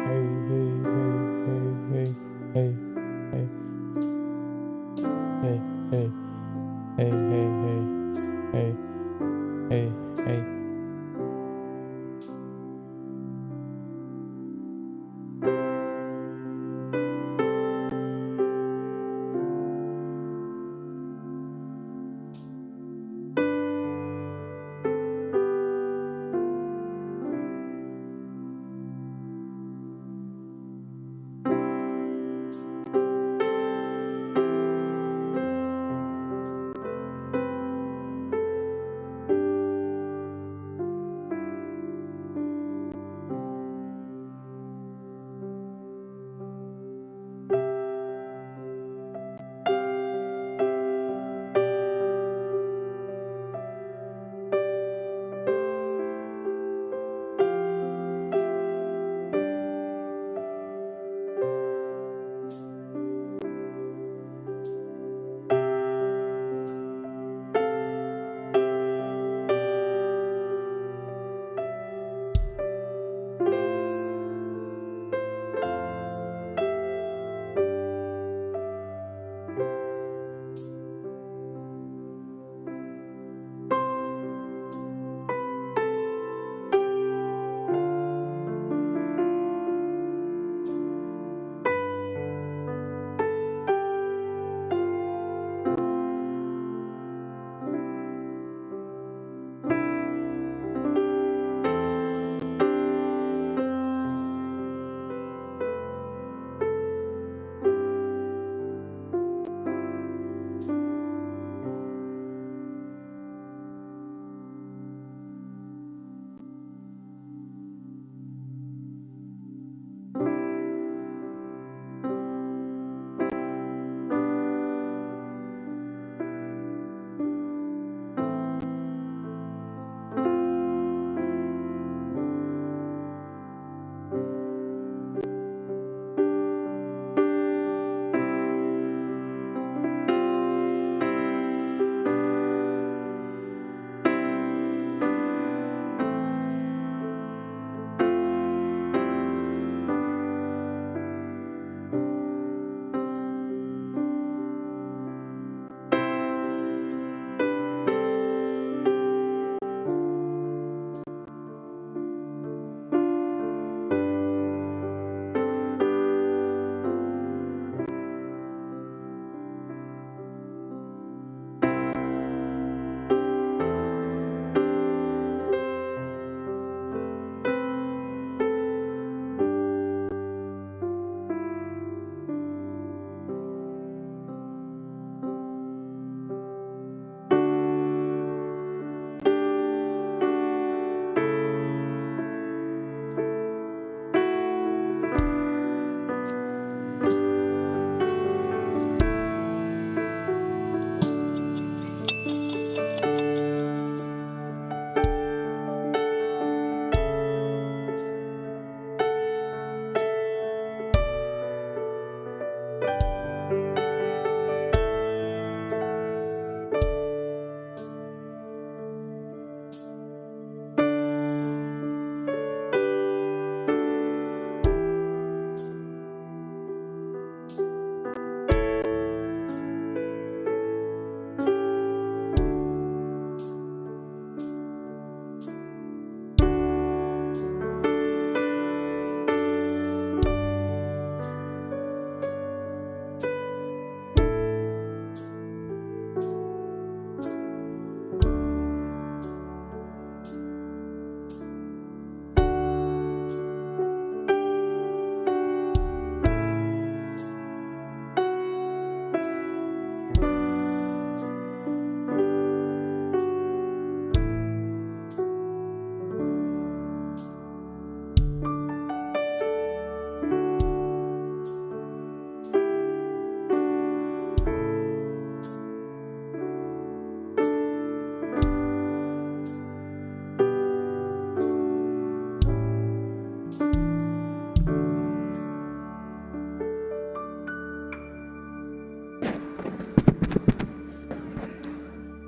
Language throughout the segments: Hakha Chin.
Hey hey hey hey hey hey hey hey hey hey hey hey hey hey hey.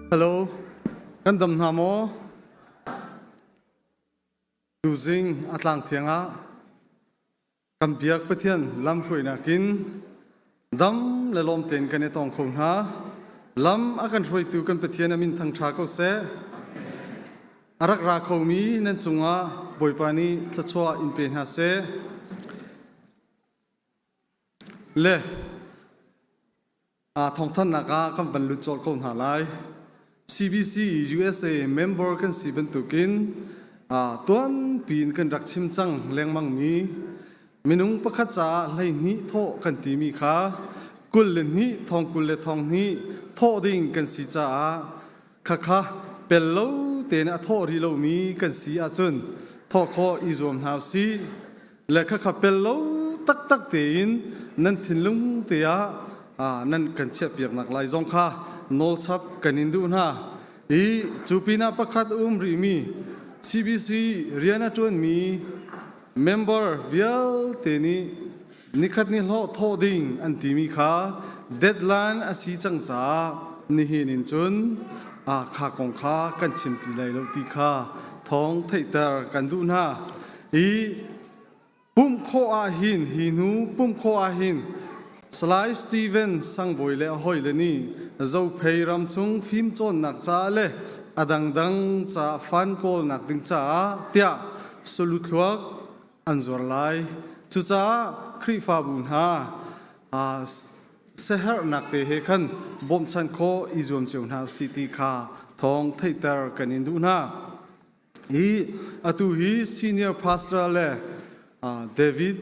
Hello, kan dam hna maw? Tuzing a tlang thiang ah. Kan biak Pathian lamhruainak in dam le lawm tein kan i tong kho hna. Lam a kan hruaitu kan Pathian a min thangṭha ko seh. A rak ra khomi nan cungah Bawipa nih thluachuah in pe hna seh. Le thawngthanhnak ah kan van lut colh ko hna lai. CBC USA member kan si bantukin tuanpi in kan rak chim cang lengmangmi minung pakhat caah 12 thawh kan timi kha 22 thong 22 thawh ding kan si caah khakha pel lo tein a thawh rih lomi kan si ahcun thawh khawh i zuam hna usih. Le khakha pel lo taktak tein nan thinlung te ah nan kan chiahpiaknak lai zong kha nawlchap kan in duh hna. I cu pinah pakhat um rihmi CBC rian a ṭuanmi member vialte nih nikhat ni hlawh thawh ding an timi kha deadline a si cang caah nihin in cun kha kong kha kan chim ti lai lo ti kha thawng theihter kan duh hna. I pumh khawh ahhin hi hnu pumh khawh ahhin Salai Steven Sangbawi le a hawile nih Zophei ram chung fimcawnnak caah le a dangdang ca fan kawlnak ding caah tiah saluthluak an zuar lai. Cucaah Khrihfabu hna siaherhnak te he khan bawmhchanh khawh i zuam cio hna usih ti kha thawng theihter kan in duh hna. Hi atu hi senior pastor le David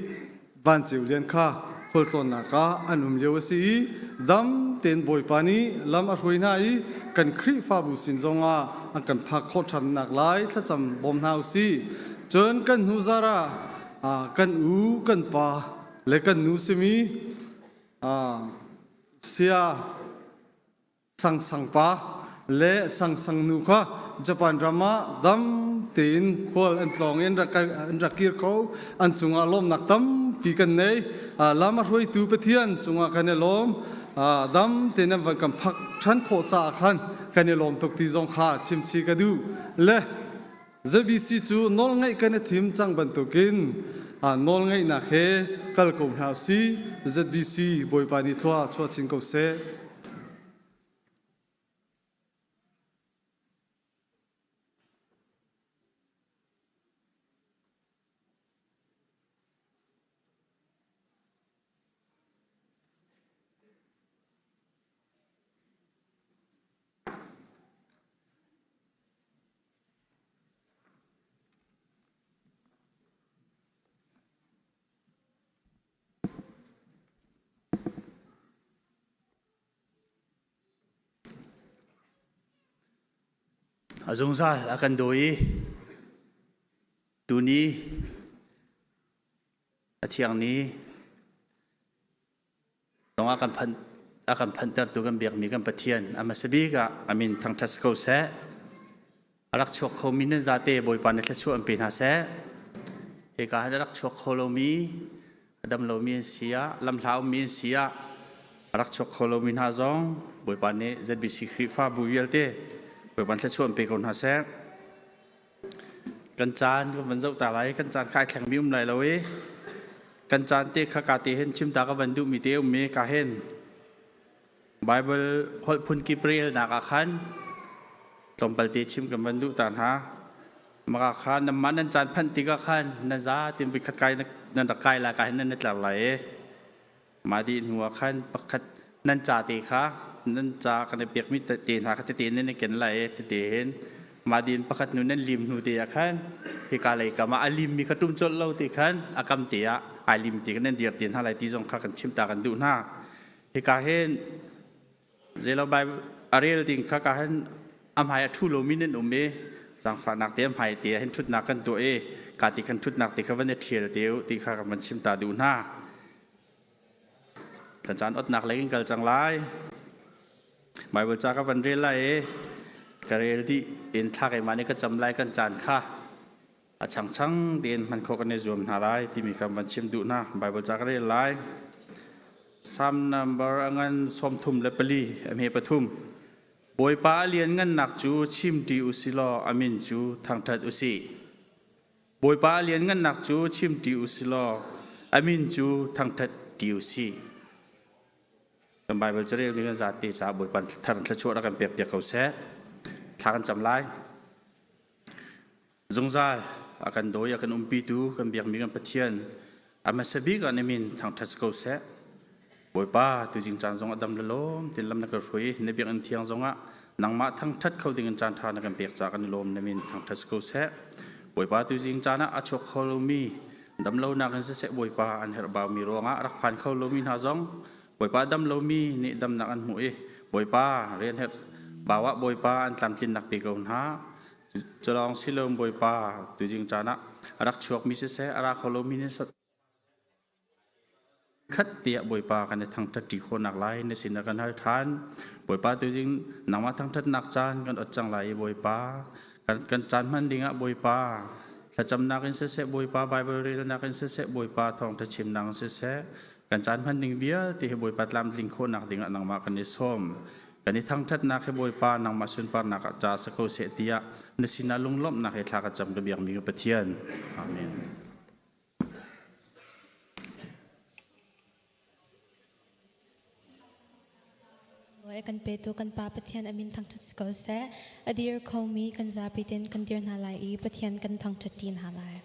Van Ceu Lian kha khualtlawnnak ah an um lio a si i dam tein Bawipa nih lam a hruai hna i kan Khrihfabu sin zongah an kan phak khawh ṭhannak lai thlacam bawm hna u sih. Cun kan hnu zar ah kan u kan pa le kan nu simi Saya Sangsang pa le Sangsang nu kha Japan ram ah dam tein khual an tlawng i an rak kir kho. An cungah lawmnak tampi kan nei. Lam a hruaitu Pathian cungah kan i lawm. Dam tein an van kan phak ṭhan khawh caah khan kan i lawm tuk ti zong kha chimchih ka duh. Le ZBC cu nawlngaih kan i thim cang bantukin nawlngaihnak he kal ko hna usih. ZBC Bawipa nih thlua chuah chin ko seh. A zungzal a kan daw i tuni a thiang ni zong a kan phanh a kan phanhtertu kan biakmi kan Pathian a hmasa bik ah a min thangṭhat si ko seh. A rak chuak khomi nan zate Bawipa nih thluachuah an pe hna seh. Hika hin a rak chuak kho lomi, a dam lomi an si ah, lamhla ummi an si ah, a rak chuak kho lomi hna zong Bawipa nih ZBC Khrihfabu vialte Bawipa nih thluachuah an pe ko hna seh. Kan caan kan van zoh ta lai. Kan caan kha ai thlengmi um lai lo i kan caan te kha ka te hin chim ta ka van duhmi te um i ka hin Bible holh phun kip relnak ah khan tlawmpal te chim kan van duh ta hna. Maka kha namah nan caan phanh tikah khan na za tin vikhat kai nan rak kai lai ka hin nan na tlar lai i Mah dih hnu ah khan pakhat nan ca te kha nan ca kan i pekmi te hna kha tete nan i ken lai i tete hin mah din pakhat hnu nan lim hnu te ah khan hika lei kam ah a limmi kha ṭum colh lo ti khan a kam te ah ai lim ti khan nan dir te hna lai ti zong kha kan chim ta kan duh hna. Hika hin Zeilo Bible a rel ding kha ka hin a hmai a ṭhu lomi nan um i zaangfahnak te a hmai te ah hin ṭhutnak kan tuah i ka ti khan ṭhutnak te kha van i ṭhial te u ti kha kan van chim ta duh hna. Kan caan otnak lei in kal cang lai. Bible ca ka van rel lai i ka rel dih in thla keimah nih ka cam lai kan caan kha a changchang tein hman khawh kan i zuam hna lai timi kha van chim duh hna. Bible ca ka rel lai. Psalm number a ngan 34 a hme pathum. Bawipa a lianngannak cu chim ṭi u si law a min cu thangṭhat u sih. Bawipa a lianngannak cu chim ṭi u si law. A min cu thangṭhat ti u sih. Kan Baibal carel ning kan zate caah Bawipa thar thluachuah rak kan pek piak ko seh. Thla kan cam lai. Zungzal a kan dawi a kan umpitu kan biakmi kan Pathian a hmasa bik ah na min thangṭhat si ko seh. Bawipa tuzing caan zong a dam le lawm tin lam na kan hruai na biakinn thiang zong ah nangmah thangṭhat kho ding in caan ṭha na kan pek caah kan i lawm na min thangṭhat si ko seh. Bawipa tuzing caan ah a chuak kho lomi damlonak in siseh Bawipa an herh baumi ruangah rak phan kho lomi hna zong Bawipa dam lomi nih damnak an hmuh i Bawipa rian herh bau ah Bawipa an tlamtlinnak pe ko hna. Culawng si lo Bawipa tuzing caan ah a rak chuakmi siseh a ra kho lomi nih khat tiah Bawipa kan i thangṭhat ṭi khawhnak lai na sinah kan hal ṭhan. Bawipa tuzing nangmah thangṭhatnak caan kan ot cang lai i Bawipa kan, kan caan hman dingah Bawipa thlacamnak in siseh Bawipa Baibal relnak in siseh Bawipa thawngṭha chimnak in siseh kan caan hman ding vialte hi Bawipa tlamtling khawhnak dingah nangmah kan i sawm. Kan i thangṭhatnak hi Bawipa nangmah sunparnak ah ca si ko seh tiah na sinah lunglawmhnak he thla ka cam ka biakmi ka Pathian. Amen. Kan petu kan Pa Pathian amin thangṭhat si ko seh. A dir khomi kan zapi ten kan dir hna lai i Pathian kan thangṭhat ṭi hna lai.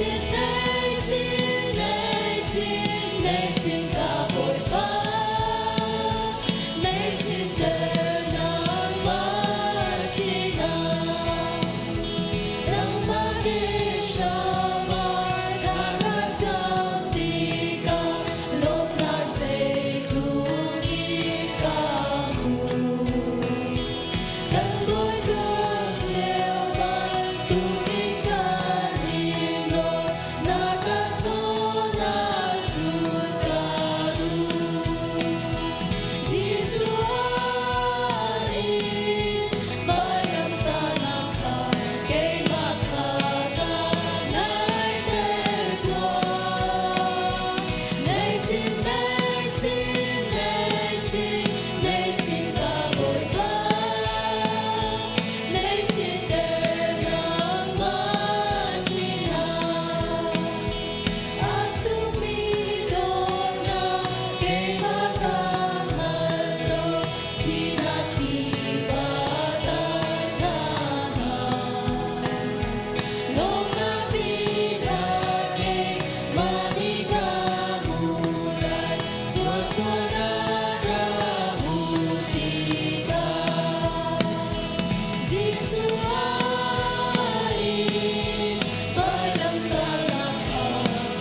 chin, nei chin, nei chin, nei chin ka Bawipa. Nei chin ter nangmah sinah. Nangmah ke hramah thla ka cam tikah lawmhnak zeitluk in ka hmu. Kan dawitu ceu bantukin kan in dawt, na ka chawn ahcun ka duh. Jesuh in vailamtahnak kha keimah kha ka ngaiter tuah. Nei chin, nei chin, nei chin, nei chin ka Bawipa. Nei chin ter nangmah sinah. A sungmi dawtnak keimah ka hngal lo, thihnak tiva tan hna. Lawmnak bik keimah nih ka hmu lai, thluachuahnak ka hmuh tikah. Jesuh in vailamtahnak kha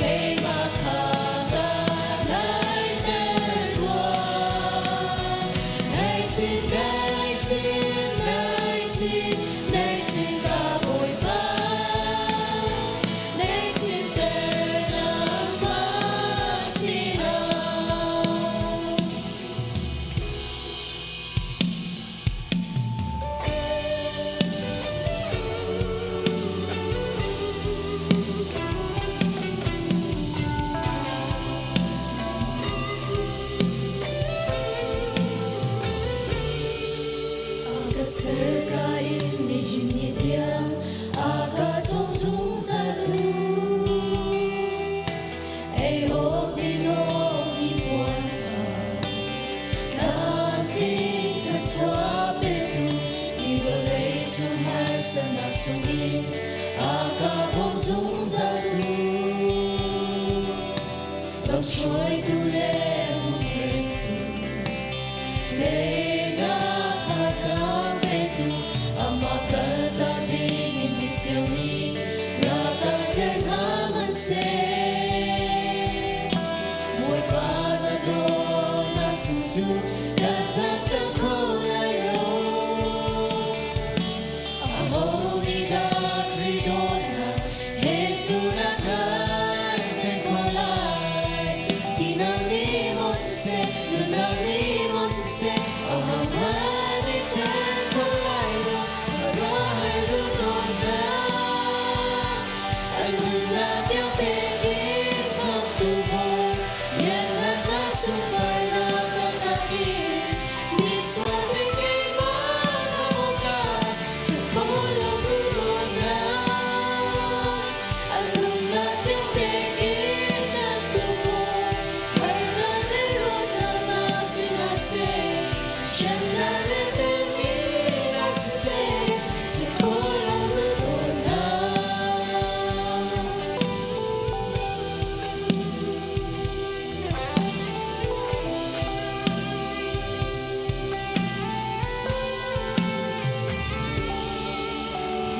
keimah kha ka ngaiter tuah. Nei chin, nei chin, nei chin, nei chin ka Bawipa. Nei chin ter nangmah sinah. A ka ser ka in nihin ni tiang a ka cawm zungzal tu. Ei awk din awk hnipuan ṭha, tlamtling thluachuah petu, hi vawlei cung harsatnak chungin a ka bawm zungzal tu. Lamhruaitu le huhphenhtu, teinak thazaang petu, amah kaltak dingin micheu nih rak ka tler hna hmanhseh. Bawipa na dawtnak sung cu ka zangter kho lai lo. Aho nih dah Khrih dawtnak he cu na kan ṭhen khawh lai? Thihnak nih maw siseh, nunnak nih maw siseh, ahohmanh nih ṭhen khawh lai lo. Khuaruahhar duhdawtnak, an nunnak tiang pek in khamhtu Bawi, lianngannak sunparnak taktak in misual mi keimah khamh awkah ṭhen khawh lo duhdawtnak, an nunnak tiang pek in khamhtu Bawi, harnak le rawlṭamnak si hna seh, hremnak le temhinnak siseh, ṭhen khawh lo duhdawtnak.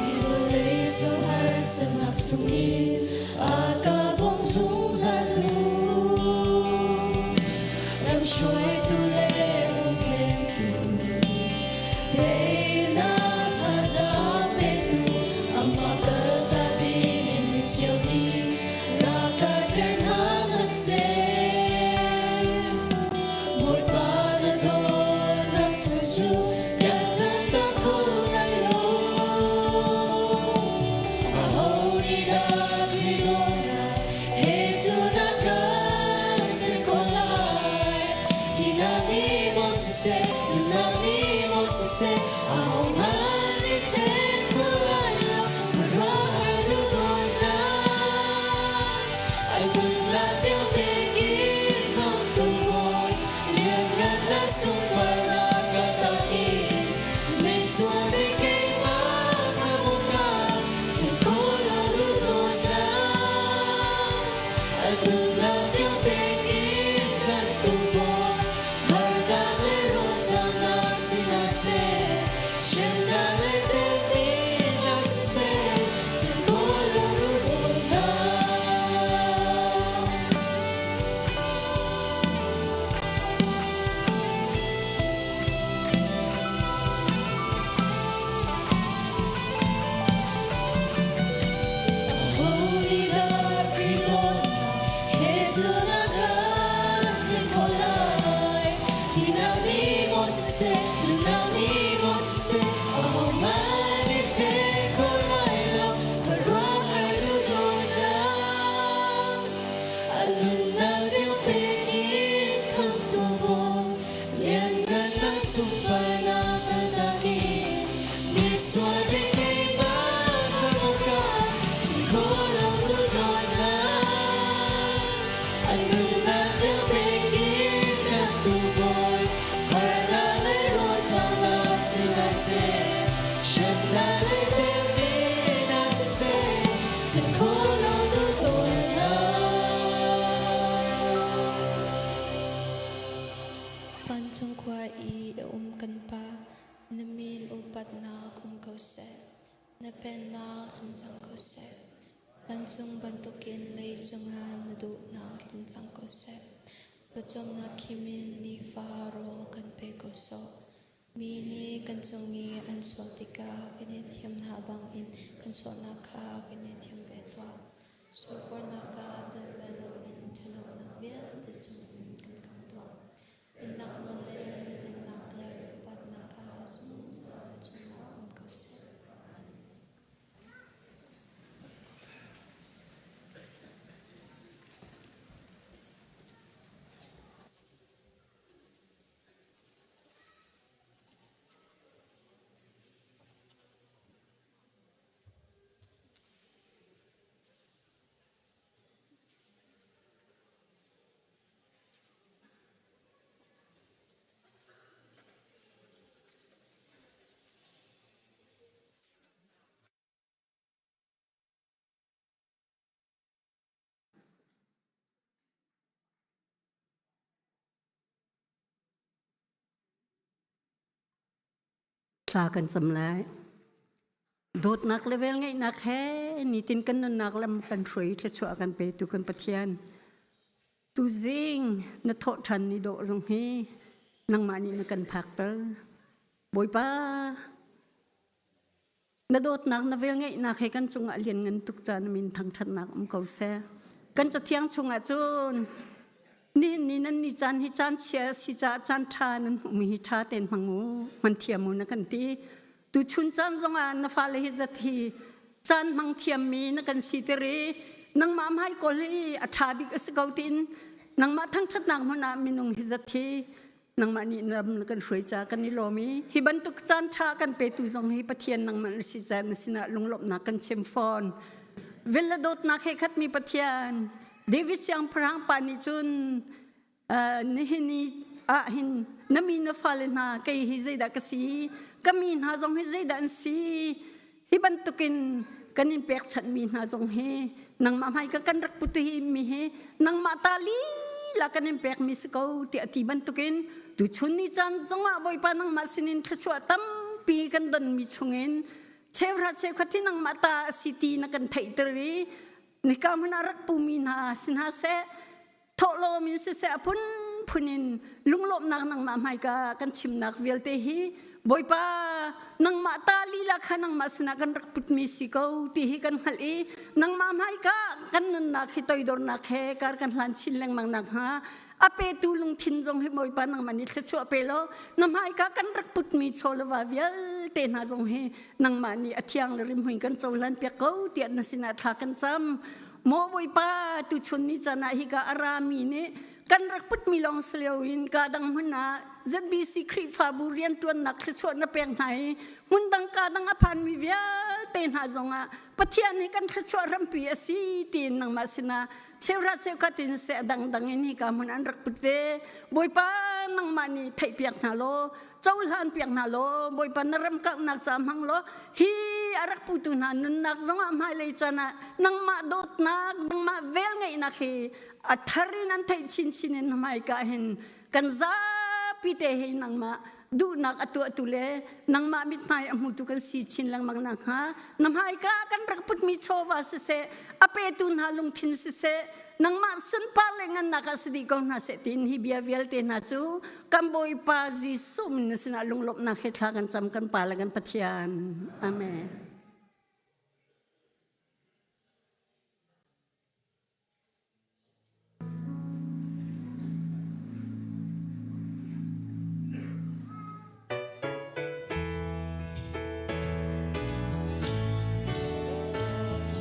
Hi vawlei cung harsatnak chungin a ka bawm zungzal tu. Lamhruaitu le huhphenhtu, teinak thazaang petu, amah kaltak dingin micheu nih rak ka tler hna hmanhseh. Bawipa na dawtnak sung cu ka zangter kho lai lo. Aho nih dah Khrih dawtnak Na pennak tlung cang ko seh. Vancung bantukin leicung ah na duhnak tlung cang ko seh. Pawcawmnak khim in nifa rawl kan pe ko sawh. Mi nih kan cung i an sual tikah kan i thiam hna bangin kan sualnak kha kan i thiam ve tuah. Sualpawrnak ah tel ve loin ṭhatlonak vialte chungin kan khamh tuah. Pennak nawl le lianhngannak le upatnak kha zungzal na chungah um ko seh. Thla kan cam lai. Dawtnak le velngeihnak he nitin kan nunnak lam kan hruai thluachuah kan petu kan Pathian. Tuzing na thawh ṭhan ni dawh zong hi nangmah nih na kan phakter. Bawipa, na dawtnak na velngeihnak he kan cungah lianngan tuk ca na min thangṭhatnak um ko seh. Kan cathiang chungah cun nihin ni nan ni caan hi caan chia si caah caan ṭha nan hmuhmi hi ṭha tein hmang u, hman thiam u na kan ti. Tuchun caan zongah na fale hi zat hi caan hmang thiammi na kan siter i nangmah hmaikawl hi a ṭha bik a si ko tiin nangmah thangṭhatnak hmun ah minung hi zat hi nangmah nih ram na kan hruai ca kan i lawm i hi bantuk caan ṭha kan petu zong hi Pathian nangmah na si ca na sinah lunglawmhnak kan chim fawn. Vel le dawtnak he khatmi Pathian David siangpahrang pa nih cun nihin ni ah hin na mi na fale hna kei hi zeidah ka si ka mi hna zong hi zeidah an si hi bantukin kan in pekchanhmi hna zong hi nangmah hmai ka kan rak put hi mi hi nangmah ta lila kan in pekmi si ko tiah ti bantukin tuchun ni caan zongah Bawipa nangmah sinin thluachuah tampi kan donmi chungin cheuhra cheukhat hi nangmah ta a si ti na kan theihter i nika hmun ah rak pumi hna si hna seh thawhlawm in siseh a phunphun in lunglawmhnak nangmah hmaika kan chimnak vialte hi Bawipa nangmah ta lila kha nangmah sinah kan rak putmi si ko ti hi kan hngalh i nangmah hmaika kan nunnak hi toidornak he kar kan hlan chin lengmang nak hnga a petu lungthin zong hi Bawipa nangmah nih thluachuah pe law na hmaika kan rak putmi chaw le va vialte hna zong hi nangmah nih a thiang le rimhmui kan cohlan piak ko tiah na sinah thla kan cam. Maw Bawipa, tuchun ni caan ah hika a rami nih kan rak putmi lawng si loin ka dang hmun ah ZBC Khrihfabu rianṭuannak thluachuah na pek hna i hmundang ka dang a phanmi vialte hna zongah Pathian hi kan thluachuah hrampi a si tiin nangmah sinah cheuhra cheukhat in seh a dangdang in hika hmun an rak put ve. Bawipa, nangmah nih theihpiak hna law cohlan piak hna law Bawipa na ram kauhnak ca hmang law hi a rak putu hna nunnak zongah hmailei caan ah nangmah dawtnak nangmah velngeihnak hi a thar in an theih chinchin in hmaika hin kan zapi te hi nangmah duhnak a tuahtu le nangmah mithmai a hmutu kan si chin lengmang nakhnga na hmaika kan rak putmi chawva siseh a petu hna lungthin siseh nangmah sunpar le ngannak ah si dih ko hna seh tiin hi bia vialte hna cu kan Bawipa Jesuh min na sinah lunglawmhnak he thla kan cam kan Pa le kan Pathian. Amen.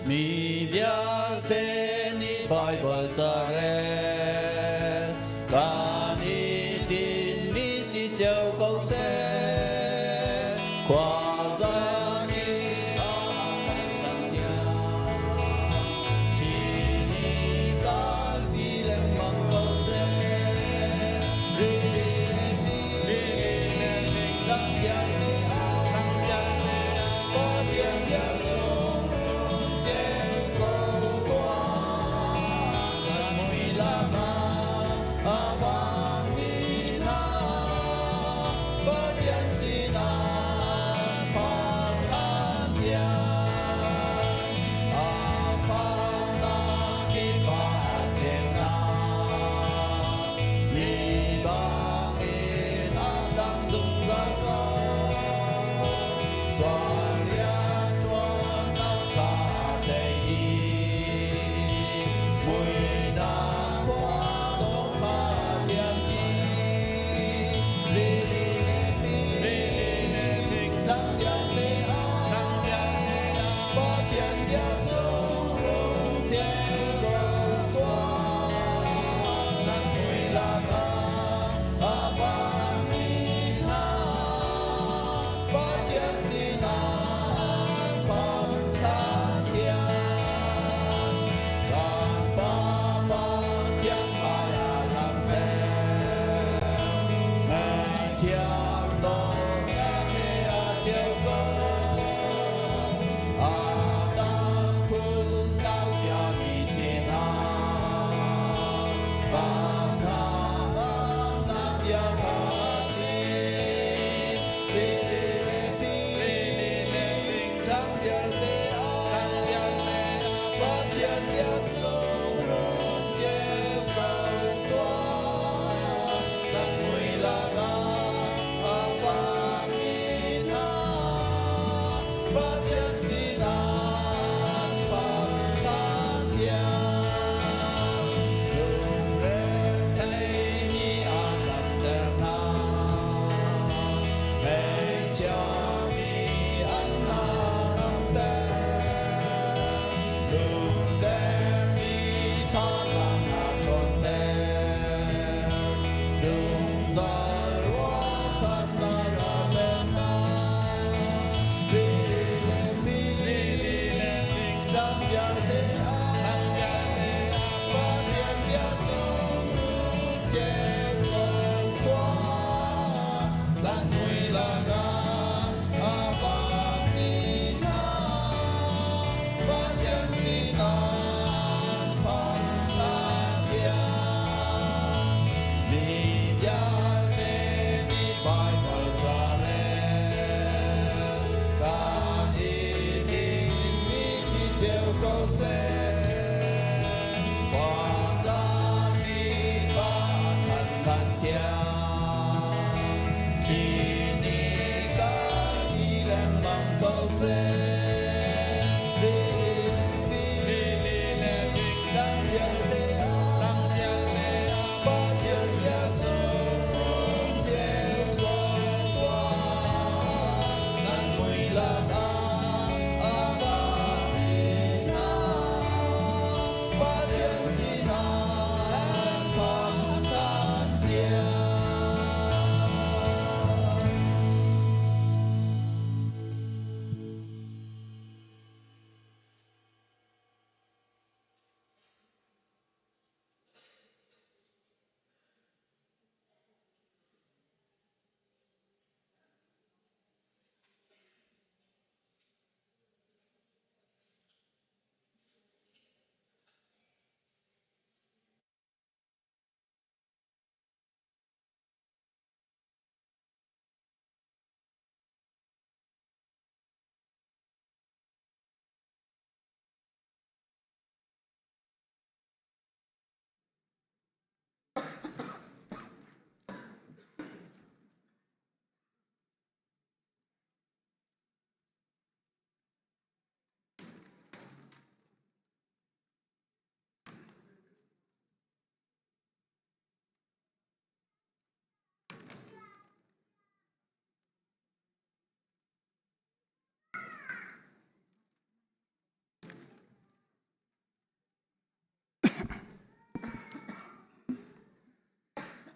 Mi vialte nih Baibal ca rel kan i tinmi si cio ko seh. Khua zakip ah kan lang tiang thi nih kalpi lengmang ko seh. Rili le fing kan vialte ah Pathian bia sung ceu ko tuah kan mui lama a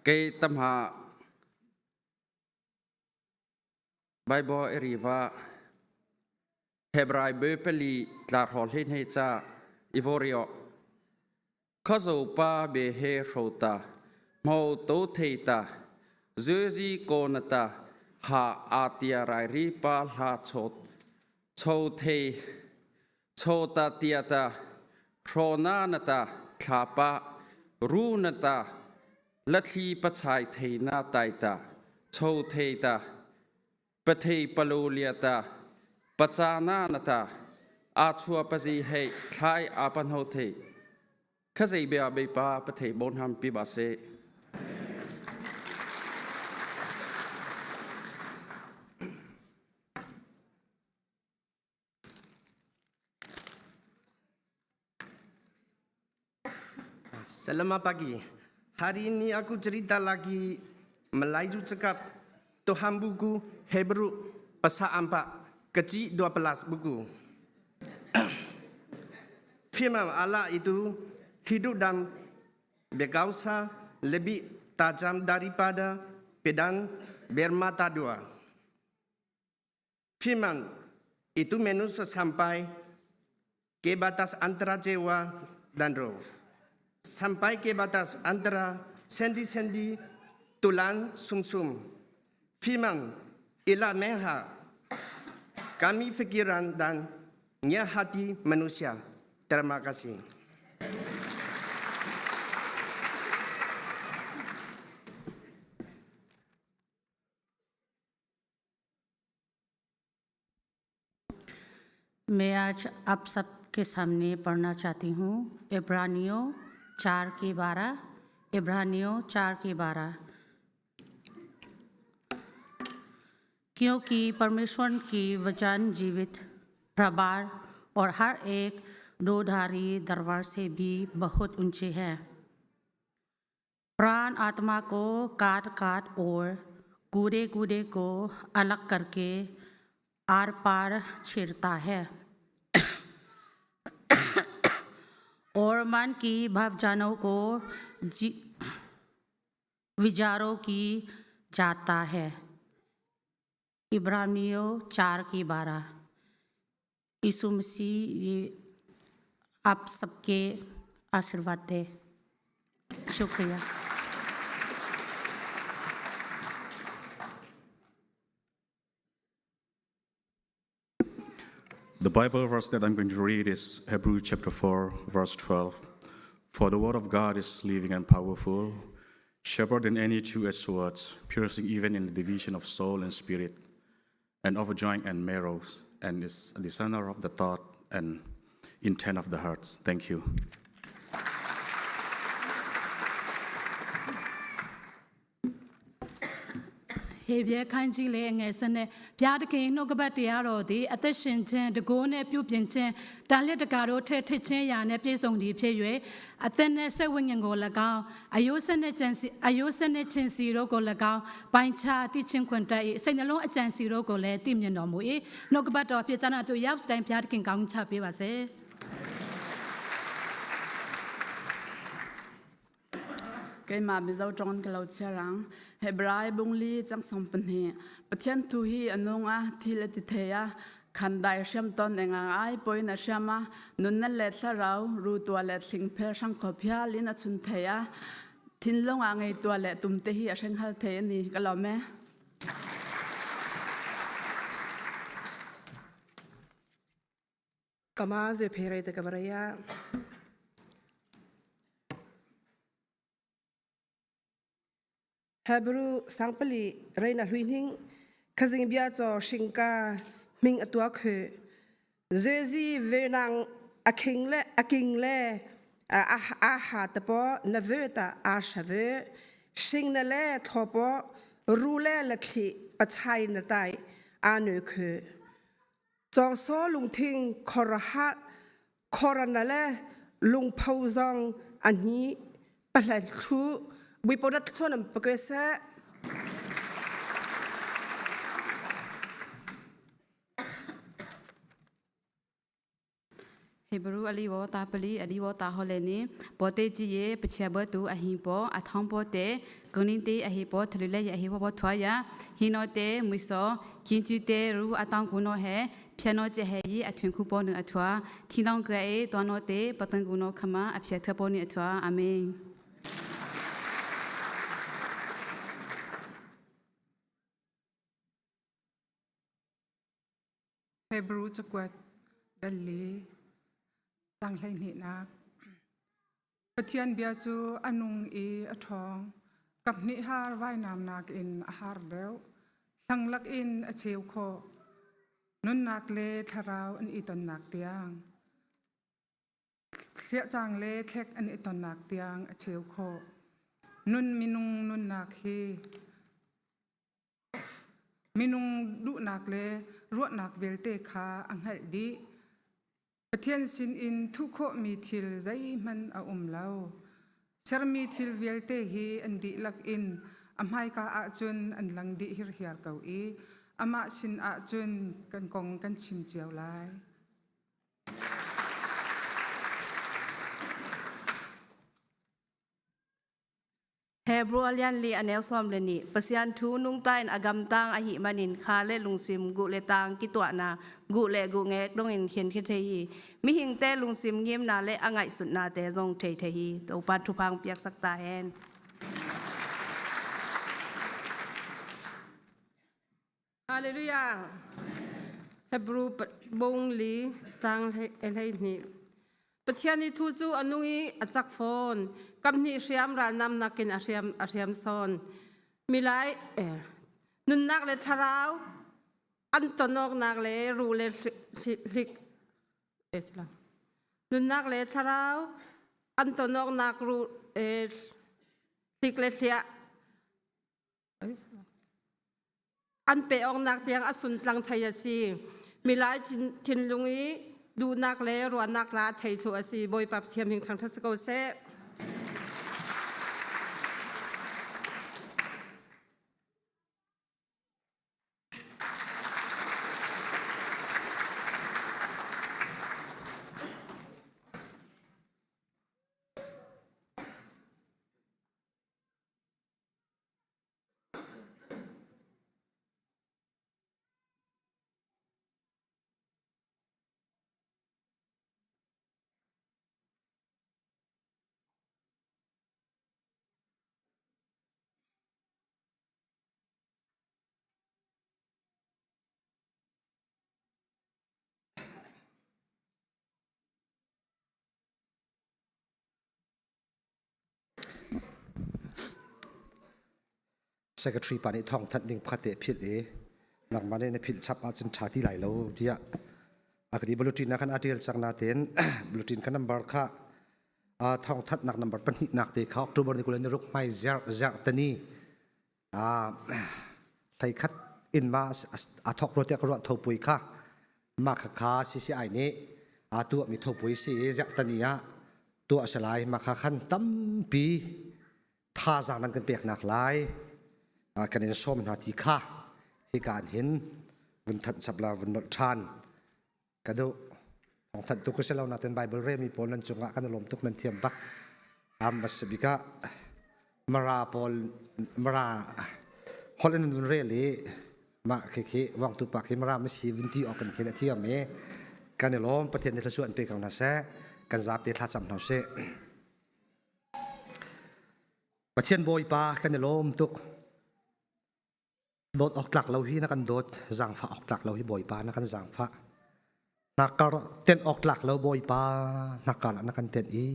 Kei tamha Bible eriva Hebrai be pali tla hro hle hnei cha Ivorio khazo pa be he hrota mo to thei ta zuzi ko na ta ha atia rai ri pa hla chot cho thei cho ta tia ta hro na na ta thla pa ru na ta lathli pachai thei na tai ta cho thei ta pathei palo lia ta pacha na na ta a chua pazi hei thlai a pan ho thei khazei bia bei pa pathei bon ham pi ba se. Selamat pagi. Hari ini aku cerita lagi Melayu cakap Tuhan buku Hebrew pasal 4 kecil 12 buku. Firman Allah itu hidup dan berkuasa lebih tajam daripada pedang bermata dua. Firman itu menusuk sampai ke batas antara jiwa dan roh. Sampai ke batas antara sendi-sendi tulang sumsum. Firman ialah mengha kami fikiran dan nya hati manusia. Terima kasih. मैं आज आप सबके सामने पढ़ना चाहती हूँ इब्रानियों 4 के 12, इब्रानियों 4 के 12। क्योंकि परमेश्वर की वचन जीवित प्रबाल और हर एक दोधारी दरबार से भी बहुत ऊंचे हैं, प्राण आत्मा को काट काट और कूड़े कूड़े को अलग करके आर पार छीरता है और मन की भावनाओं को विचारों की जाता है। इब्रानियों 4 की 12। यीशु मसीह ये आप सबके आशीर्वाद दे। शुक्रिया। The Bible verse that I'm going to read is Hebrew chapter 4, verse 12. For the word of God is living and powerful, sharper than any two-edged sword, piercing even in the division of soul and spirit, and of joint and marrow, and is a discerner of the thought and intent of the hearts. Thank you. ဟေဗြဲခန်းကြီးလေးငယ်စနဲ့ဘုရားသခင်နှုတ်ကပတ်တရားတော်သည်အသက်ရှင်ခြင်းတကိုးနဲ့ပြုပြင်ခြင်းတန်လက်တကာတို့ထဲထစ်ခြင်းရာနဲ့ပြည့်စုံသည်ဖြစ်၍အသက်နဲ့စိတ်ဝိညာဉ်ကို၎င်းအယိုးဆက်နဲ့ကြံစီအယိုးဆက်နဲ့ချင်းစီတို့ကို၎င်းပိုင်းခြားသိချင်းခွန်တတ်၏စိတ်နှလုံးအကြံစီတို့ကိုလည်းသိမြင်တော်မူ၏နှုတ်ကပတ်တော်ဖြစ်ကြနာသူရောက်စတိုင်းဘုရားသခင်ကောင်းချပေးပါစေ Keimah Mizo ṭong ka lo chiarang. Hebrai bungli chang som pahnih. Pathian thu hi a nung a, thil a ti thei a, khandai hriam ton engang ai poin a hriam a, nunna le thlarau ru tua le thlingphel hrang khop hial in a chun thei a, thinlung a ngei tua le tum te hi a hreng hal thei ani ka lawm e. Kama ze phere te kavaraya. Hebrew sangpali reina hluining khazing bia cho shingka ming atua khö zezi venang akhing le aking le a a ha te po na ve ta a sha ve shing na le tho po ru le la thli pachai na tai a nu khö Cawng saw lungthing khorahat khorana le lungpho zong a hni pahlan thlu buipodat chon am pakwe seh. Hebrew ali wo ta pali ali wo ta hole ni pote ji ye pachia bo tu a hi po a thong po te kunin te a hi po thlu le ye hi po thwa ya hi no te mui so kin chu te ru a tang ku no he ဖြန်နောကျဟဲယအထွင်ခုပေါ်နအထွာထီလောင်ကဲတောနောတေပတန်ကူနောခမအဖြက်ထပေါ်နိအထွာအာမင် Hebrew cakuat dal li tang 12nak. Pathian bia cu a nung i a ṭhawng. Kaphnih har vainam nakin a har deuh. Thlanglak in a cheu khawh. Nunnak le thlarau an i tonnak tiang. Thliahcang le thlek an i tonnak tiang a cheu khawh. Nun minung nunnak hi minung duhnak le ruahnak vialte kha a hngalh dih. Pathian sinin thuh khawhmi thil zeihmanh a um lo. Sermi thil vialte hi an dihlak in a hmaika ah cun an lang dih hirhiar ko i amah sin ah cun kan kong kan chim cio lai. Hebrew lian li aneu som le ni pasian thu nung tain agam tang a hi manin kha le lungsim gu le tang ki tua na gu le gu nge dong in khen khe the hi mi hing te lungsim ngim na le angai sut na te zong thei the hi to pan thu phang piak sak ta hen. Hallelujah. Hebrew bung li cang hlei hnih. Pathian i thu cu a nung i a cak fawn. Kam hnih hriam ralnam nakin a hriam a hriam sawn. Milai eh, nunnak le thlarau an tonawknak le ruh le hlik eh, nunnak le thlarau an tonawknak ruh eh, hlik le hliah An pe awknak tiang a suntlang thei a si. Milai thinlung i duhnak le ruahnak la thei thlu a si. Bawipa Pathian hming thangṭhat si ko seh. Secretary pa nih thawng thanh ding pakhat te a philh i nangmah nih na philh chap ahcun ṭha ti lai lo tiah a ka ti. Bulletin ah khan a ṭial cang nain bulletin kha number kha thawng thanhnak number pahnihnak te kha October ni 26 hmai zerh zerh tani hleikhat in ma a thawk rua tiah ka ruah thopui kha mah khakha CCI nih aa tuahmi thopui si i zerhtani ah tuah a si lai. Mah kha khan tampi thazaang nan kan peknak lai kan in sawm hna ti kha hika an hin vun thanh chap la vun nolh ṭhan ka duh. Thawngthanh tuk si lo natin Bible relmi pawl nan cungah kan i lawm tuk nan thiam bak. Am a si bik ah Mara pawl Mara holh in vun rel i mah khi khi wangtu pa khi Mara masi vun ti awk kan khin a thiam i kan i lawm Pathian nih thluachuah an pe ko hna seh kan zapi thlacam hna usih. Pathian Bawipa kan i lawm tuk. Dawt awk tlak lo hi na kan dawt, zaangfah awk tlak lo hi Bawipa na kan zaangfah. Nakar tenh awk tlak lo Bawipa nakar ah na kan tenh i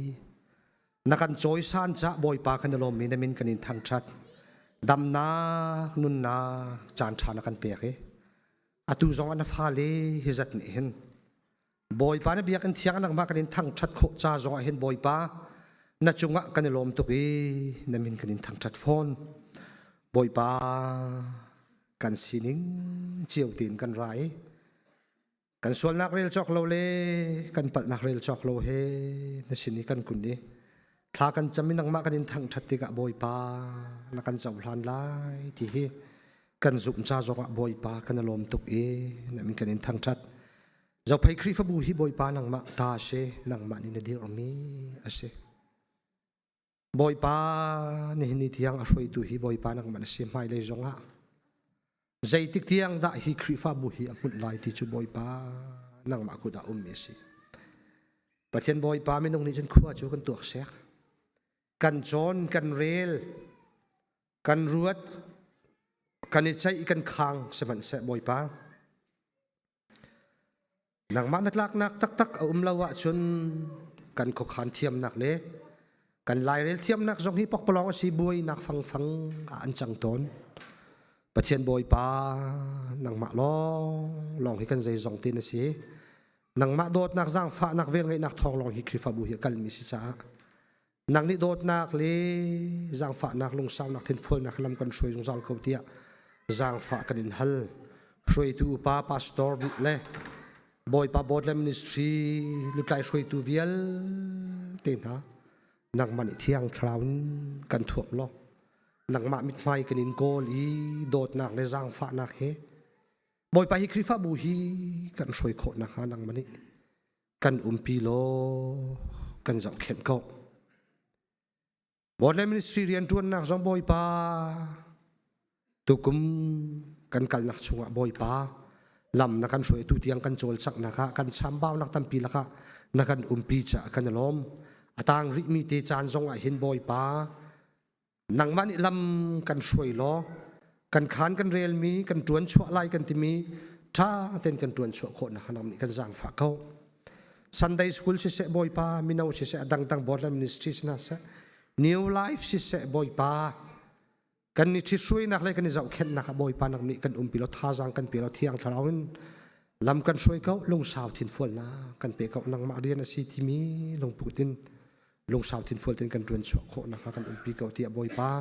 na kan cawisan cah Bawipa kan i lawmmi na min kan in thangṭhat. Damnak, nunnak, caan ṭha na kan pek i atu zong ah na fale hi zat nih hin Bawipa na biakinn thiang nangmah kan in thangṭhat khawh ca zongah hin Bawipa na cungah kan i lawm tuk i na min kan in thangṭhat fawn. Bawipa kan sining cio tein kan ra i kan sualnak rel cawk lo le kan palhnak rel cawk lo he na sin i kan kun i thla kan cam i nangmah kan in thangṭhat tikah Bawipa na kan cohlan lai ti hi kan zumh ca zongah Bawipa kan i lawm tuk i na min kan in thangṭhat. Zophei Khrihfabu hi Bawipa nangmah ta a si, nangmah nih na dirhmi a si. Bawipa nihin ni tiang a hruaitu hi Bawipa nangmah na si hmailei zongah zeitik tiang dah hi Khrihfabu hi a hmunh lai ti cu Bawipa nangmah kut ah ummi a si. Pathian Bawipa minung nih cun khua cu kan tuak sek. Kan cawn, kan rel, kan ruat, kan i ceih, kan khang sihmanhseh Bawipa Nangmah na tlaknak taktak a um lo ahcun kan khuakhan thiamnak le kan lairel thiamnak zong hi pokpalawng a si buainak fangfang ah an cang tawn. Pathian Bawipa nangmah lawng lawng hi kan zeizong te na si. Nangmah dawtnak zaangfahnak velngeihnak thawng lawng hi Khrihfabu hi a kalmi si caah nang nih dawtnak le zaangfahnak lungsaunak thinfualnak lam kan hruai zungzal ko tiah zaangfah kan in hal hruaitu upa pastor le bawipa board le ministry lutlai hruaitu vialte hna. Nangmah nih thiang thlarau in kan thuam law nangmah mithmai kan in kawl i dawtnak le zaangfahnak he Bawipa hi Khrihfabu hi kan hruai khawh nakhnga nangmah nih kan umpi law kan zohkhenh ko. Border Ministry rianṭuannak zong Bawipa tukum kan kalnak chungah Bawipa lam na kan hruai tu tiang kan cawlcanghnak ah kan chambaunak tampi lakah na kan umpi caah kan i lawm. A tang rihmi te caan zong ah hin Bawipa nangmah nih lam kan hruai law kan khan kan relmi kan ṭuan chuah lai kan timi ṭha tein kan ṭuan chuah khawh nak lam nih kan zaangfah ko. Sunday school siseh Bawipa mino siseh a dangdang Border Ministry sina seh New Life siseh Bawipa kan ni ṭhithruainak le kan i zohkhenhnak ah Bawipa nak nih kan umpi lo thazaang kan pe lo thiang thlarau in lam kan hruai ko lungsau thinfualnak kan pe ko nangmah rian a si timi lungput in lungsau thinfual ten kan ṭuan chuah khawh nak kan umpi ko tiah Bawipa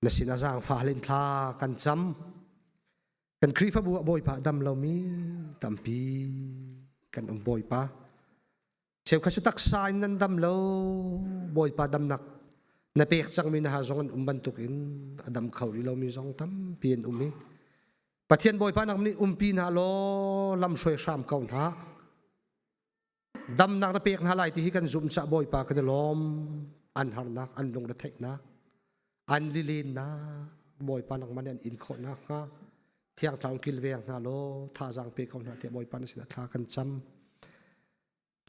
na sin a zaangfah len thla kan cam Kan Khrihfabu ah Bawipa dam lomi tampi kan um Bawipa. Cheukhat cu taksa in nan dam lo Bawipa damnak na pek cangmi na ha zong an um bantukin a dam kho rih lomi zong tampi an um i Pathian Bawipa nak nih umpi hna law lam hruai hram ko hna. Damnak na pek hna lai ti hi kan zumh caah Bawipa kan i lawm. An harnak, an lungretheihnak, an lilennak Bawipa nangmah nih an in khawh nakhnga Thiang Thlarau kilveng hna law thazaang pe ko hna tiah Bawipa na sinah thla kan cam.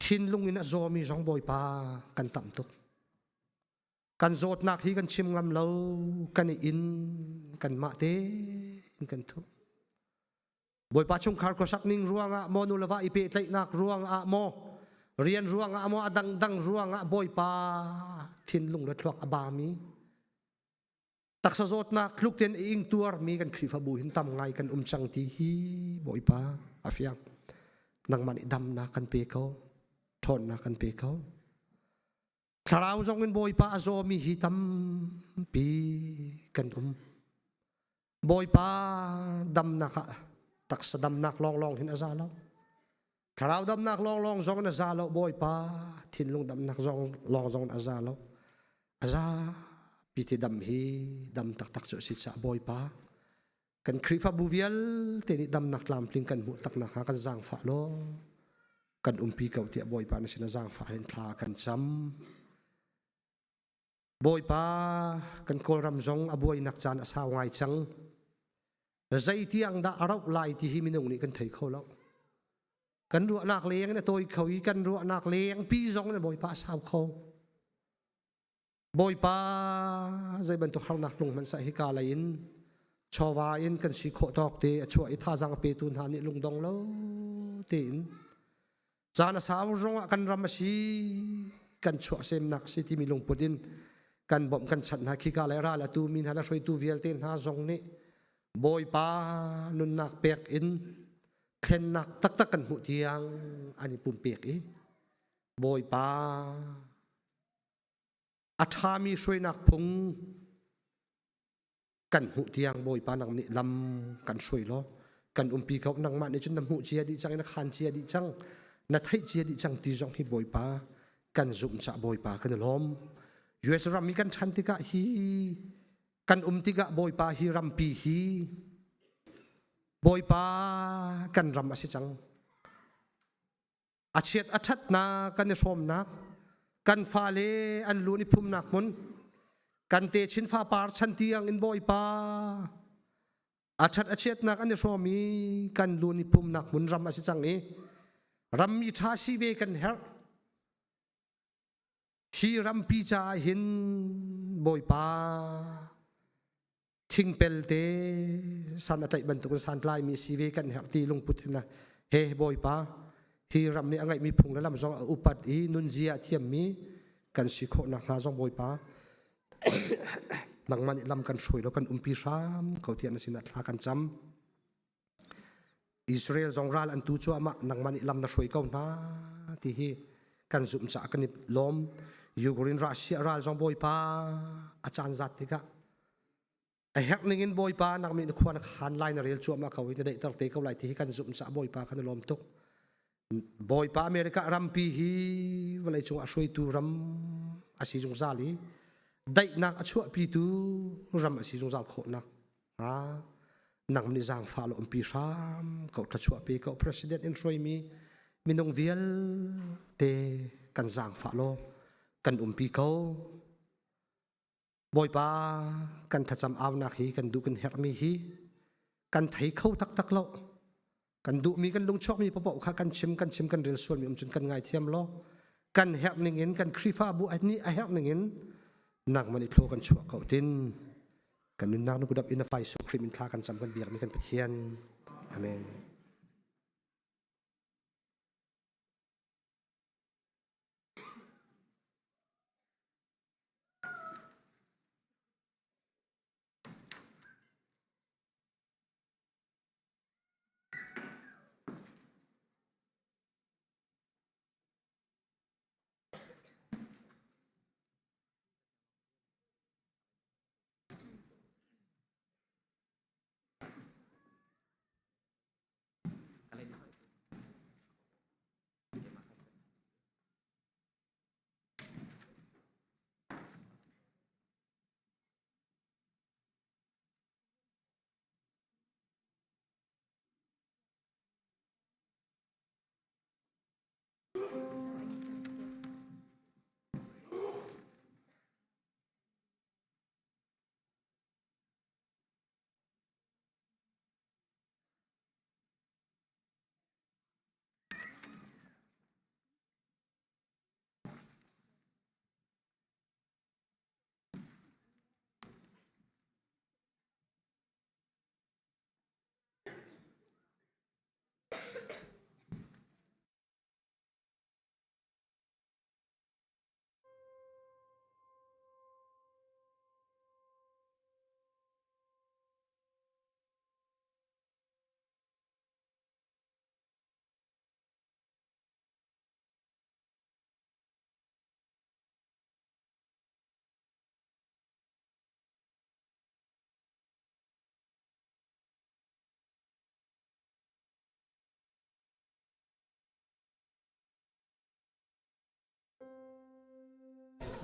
Thinlung in a zawmi zong Bawipa kan tam tuk. Kan zawtnak hi kan chim ngam lo, kan i in, kanmah tein kan thuh. Bawipa chungkhar khuasak ning ruangah maw nu le va i pehtlaihnak ruangah maw rian ruangah maw a dangdang ruangah Bawipa thinlung le thluak a bami taksa zawtnak tluk tein i ing tuarmi kan Khrihfabu hin tam ngai kan um cang ti hi Bawipa a fiang nangmah nih damnak kan pe ko ṭhawnnak kan pe ko Thlarau zong in Bawipa a zawmi hi tampi kan um. Bawipa damnak ah taksa damnak lawnglawng hin a za lo. Thlarau damnak lawnglawng zong in a za lo. Bawipa thinlung damnak zong lawng zong in a za lo. A za pi ti dam hi dam taktak cu a si caah Bawipa kan Khrihfabu vialte nih damnak tlamtling kan hmuh tak nakhnga kan zaangfah law kan umpi ko tiah Bawipa na sin a zaangfah in thla kan cam. Bawipa kan Kawlram zong a buainak caan a sau ngai cang. Zei tiang dah a rauh lai ti hi minung nih kan thei kho lo. Kan ruahnak leng in a tawi kho i kan ruahnak leng pi zong in Bawipa a sau kho. Bawipa zei bantuk harnak lung hmanh sah hika lei in chawva in kan si khawh tawk te a chuah i thazaang a petu hna nih lungdong lo tein caan a sau zongah kan ram a si kan chuah semnak a si timi lungput in kan bawmh kan chanh hna khika le ral atu mi hna le hruaitu vialte hna zong nih Bawipa nunnak pek in thlennak taktak kan hmuh tiang an i pumpek i Bawipa a ṭhami hruainak phung kan hmuh tiang Bawipa nang nih lam kan hruai law kan umpi ko nangmah nih cun na hmuh cia dih cang i na khaan cia dih cang na theih cia dih cang ti zong hi Bawipa kan zumh cah Bawipa kan i lawm US ram i kan ṭhan tikah hi kan um tikah Bawipa hi rampi hi Bawipa kan ram a si cang a chiat a ṭhatnak kan i hrawmnak kan fale an lu i phumnak hmun kan techin fapar chan tiang in Bawipa a ṭhat a chiatnak an i hrawm i kan lu i phumnak hmun ram a si cang i rammi ṭha si ve kan herh hi rampi caah hin Bawipa thingpel te san a tlaih bantukin santlaimi si ve kan herh ti lungput hin he Bawipa hi ram nih a ngeihmi phung le lam zong a upat i nunzia a thiammi kan si khawh nakhnga zong Bawipa nangmah nih lam kan hruai lo kan umpi hram ko tiah na sinah thla kan cam Israel zong ral an tu cuahmah nangmah nih lam na hruai ko hna ti hi kan zumh caah kan i lawm Ukraine Russia ral zong Bawipa a caan zat tikah a herh ning in Bawipa nang nih na khua na khan lai na rel cuahmah ko i na daihter te ko lai ti hi kan zumh caah Bawipa kan i lawm tuk Bawipa America rampi hi vawlei cung ah hruaitu ram a si zungzal i daihnak a chuahpitu ram a si zungzal khawhnak hnga nang nih zaangfah lo umpi hram ko thluachuah pe ko president in hruaimi minung vialte kan zaangfah law kan umpi ko. Bawipa kan thlacam aunak hi kan duh kan herhmi hi kan thei kho taktak lo. Kan duhmi kan lungchuakmi paoh kha kan chim kan chim kan rel sualmi um cun kan ngaithiam law kan herh ning in kan Khrihfabu nih a herh ning in nangman i thlaw kan chuah ko tin kan nunnak nu kudap in a fai su Khrih min thla kan cam kan biakmi kan Pathian. Amen.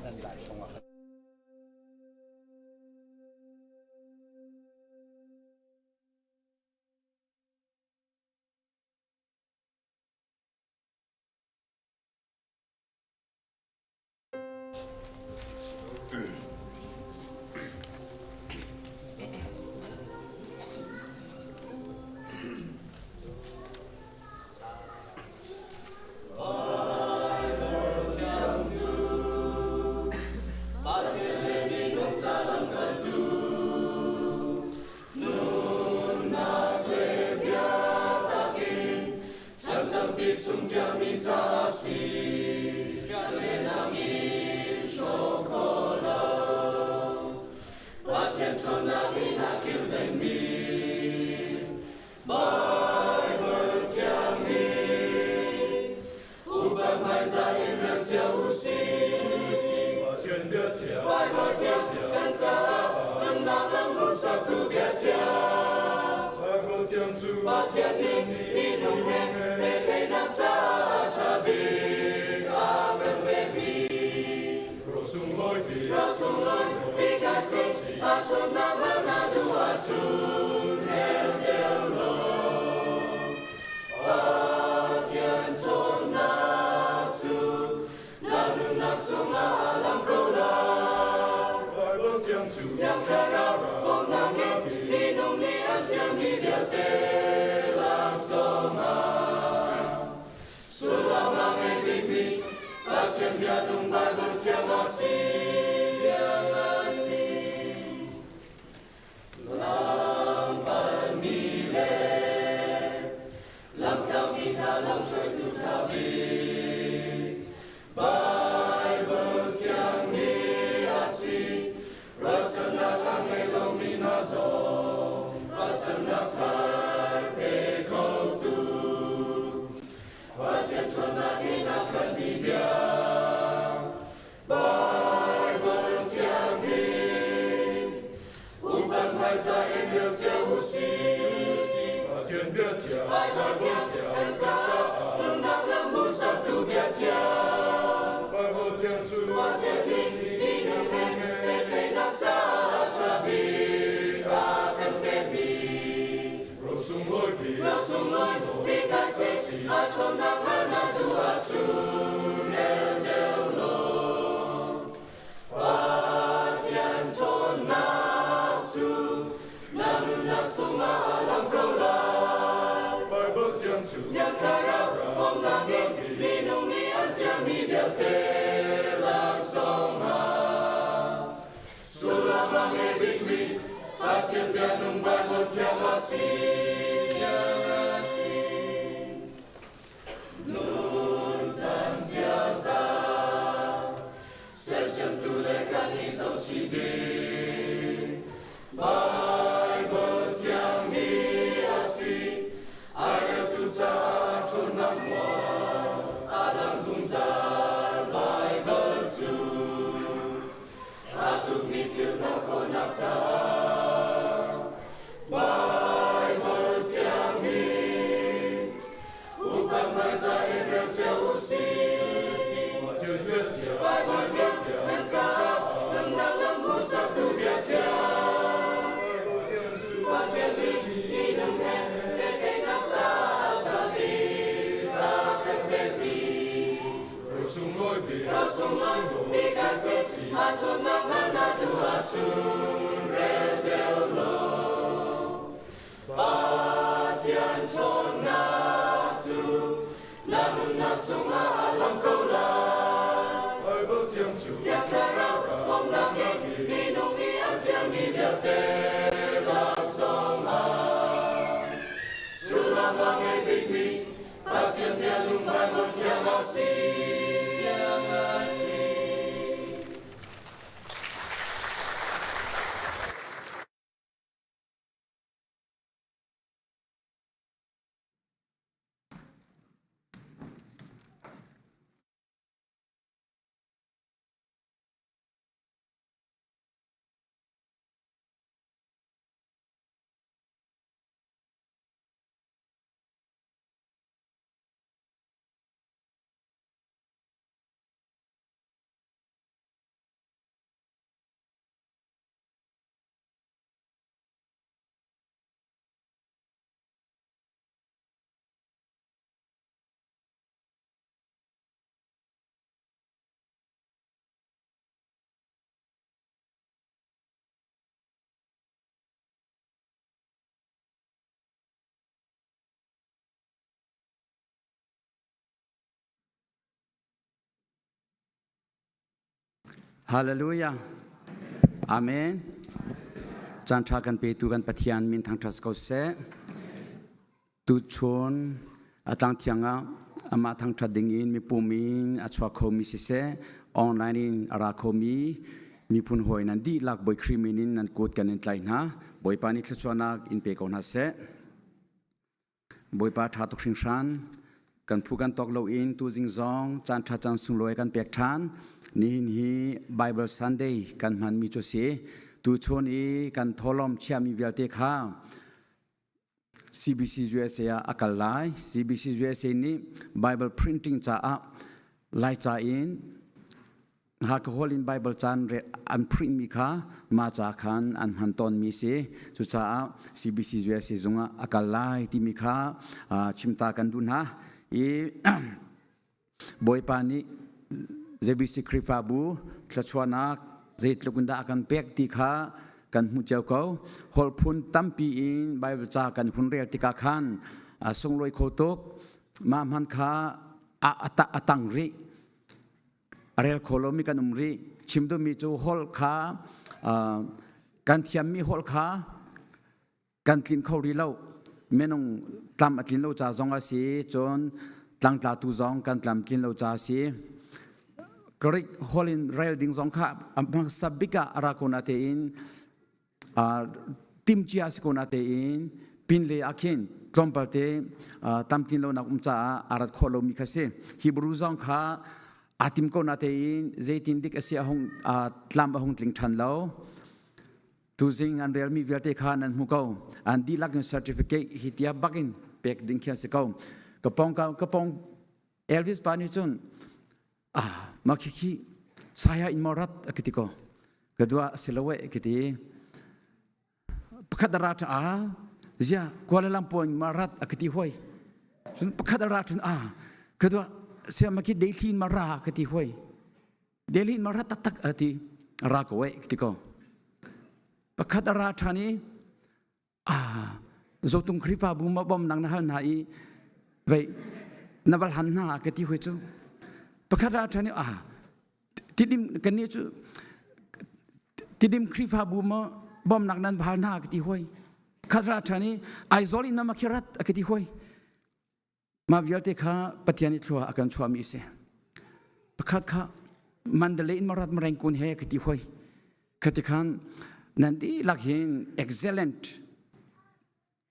Nan lai chungah ṭhawnnak hngalh na duh ahcun rel deuh law. Pathian ṭhawnnak cu na nunnak chungah a lang ko lai. Baibal thiang cu Thiang Thlarau bawmhnak in minung nih an ṭialmi vialte laksawng ah sullam a ngei bikmi Pathian bia nung Baibal thiang a si. Thiang a si. Nun chan ziaza sersiamtu le kan i zohchih ding Baibal thiang hi a si. A reltu caah ṭhawnnak mual a lang zungzal Baibal cu aa tlukmi thil hngalh khawhnak caah Baibal thiang hi upat hmaizah in rel cio u sih. Baibal thiang kan caah nunnak lam hmuhsaktu bia thiang. Pathian nih minung he pehtlaihnak caah a cahmi a kan pekmi. Ro sunglawi bik a si, a ṭhawnnak hngalh duh ahcun rel deuh law. Pathian ṭhawnnak cu na nunnak chungah a lang ko lai. Baibal thiang cu Thiang Thlarau bawmhnak in minung nih an ṭialmi vialte laksawng ah sullam a ngei bikmi Pathian bia nung Baibal thiang a si. Thiang a si. Hallelujah. Amen. Caan ṭha kan petu kan Pathian min thangṭhat ko seh. Tuchun a tlang thiang ah amah thangṭhat ding in mipum in a chuak khomi siseh, online in a ra khomi miphun hawi nan dihlak Bawi Khrih min in nan kut kan in tlaih hna. Bawipa nih thluachuahnak in pe ko hna seh. Bawipa ṭha tuk hringhran. Kan phu kan tawk loin tuzing zong caan ṭha caan sunglawi kan pek ṭhan. Nihin hi Bible Sunday kan hmanmi cu si. Tuchun i kan thawhlawm chiahmi vialte kha CBC USA ah a kal lai. CBC USA nih Bible printing caah Laica in Alcohol in Bible caan an print mi kha mah ca khan an hman tawnmi si. Cucaah CBC USA zung ah a kal lai timi kha chimta kan duh hna. I Bawipa nih ZBC Khrihfabu thluachuahnak zeitluk in dah a kan pek ti kha kan hmuh cio ko. Holh phun tampi in Bible ca kan hun rel tikah khan a sunglawi kho tuk. Mah hman kha a tang rih. A rel kho lomi kan um rih. Chim duhmi cu holh kha kan thiammi holh kha kan tlinh kho rih lo. Minung tlam a tlin lo ca zong a si, cun tlangtlatu zong kan tlam tlin lo ca a si. Greek holh in rel ding zong kha a hmasa bik ah a ra ko na tein timcia si ko na tein pinle ah khin tlawmpal te tamtlin lonak um caah a rat khawh lomi kha si. Hebrew zong kha aa tim ko na tein zeitin dik a si a hung tlam a hung tling ṭhan lo. Tuzing an relmi vialte kha nan hmu ko. An dihlak in certificate hi tia bakin pek ding khi an si ko. Ka pong ka pong Elvis pa nih cun ah ma khi khi saya in morat a kiti ko. Ka dua siloe kiti. Pakhat ra a zia Kuala Lumpur in marat a kiti hoi. Cun pakhat a ra cun a ka dua siama khi deithlin ma ra ka ti hoi. Delhi in ma ra taktak a ti ra ko eh ka ti ko. Pakhat a ra ṭhan i ah zotung Khrihfabu ma bom nang na hal hna i vei na val han hna ka ti hoi cu. Pakhat ra ṭhan i ah tidim kan nih cu tidim Khrihfabu ma bom nak nan hal hna ka ti hoi. Khat ra ṭhan i Aizawl in na ma khirat a ka ti hoi. Mah vialte kha Pathian i thlua a kan chuahmi a si. Pakhat kha Mandalay in marat mareng kun he ka ti hoi. Khati khan nan dihlak hin excellent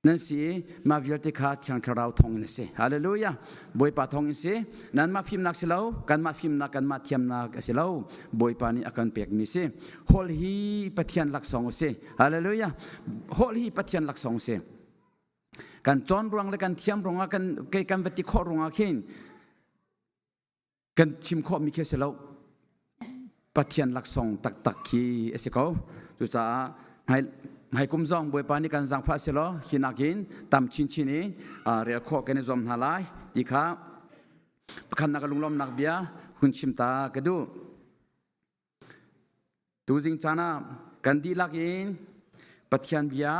nan si i mah vialte kha Thiang Thlarau thawng in a si. Hallelujah. Bawipa thawng in si. Nanmah fimnak si lo, kanmah fimnak, kanmah thiamnak a si lo. Bawipa nih a kan pekmi si. Holh hi Pathian laksawng a si. Hallelujah. Holh hi Pathian laksawng a si. Kan cawn ruang le kan thiam ruangah kan kei kan va ti khawh ruangah khin kan chim khawhmi khi a si lo. Pathian laksawng taktak khi a si ko. Cucaah hmai kum zong Bawipa nih kan zaangfah si law hi nakin tam chinchin in rel khawh kan i zuam hna lai ti kha pakhatnak lunglawmnak bia hun chim ta ka duh. Tuzing caan ah kan dihlak in Pathian bia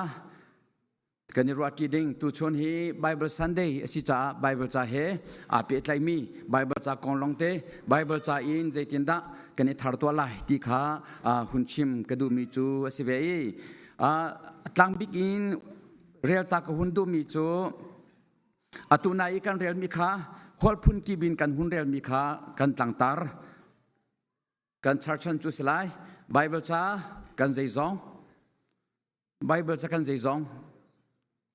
kan i ruahṭi ding tuchun hi Bible Sunday a si caah Bible ca he aa pehtlaimi Bible ca kong lawngte Bible ca in zeitindah kan i thar tuah lai ti kha hun chim ka duhmi cu a si ve i tlangbik in rel ta ka hun duhmi cu atu na i kan relmi kha holh phun kip in kan hun relmi kha kan tlangtar Kan charchan cu si lai. Bible ca kan zeizong Bible ca kan zeizong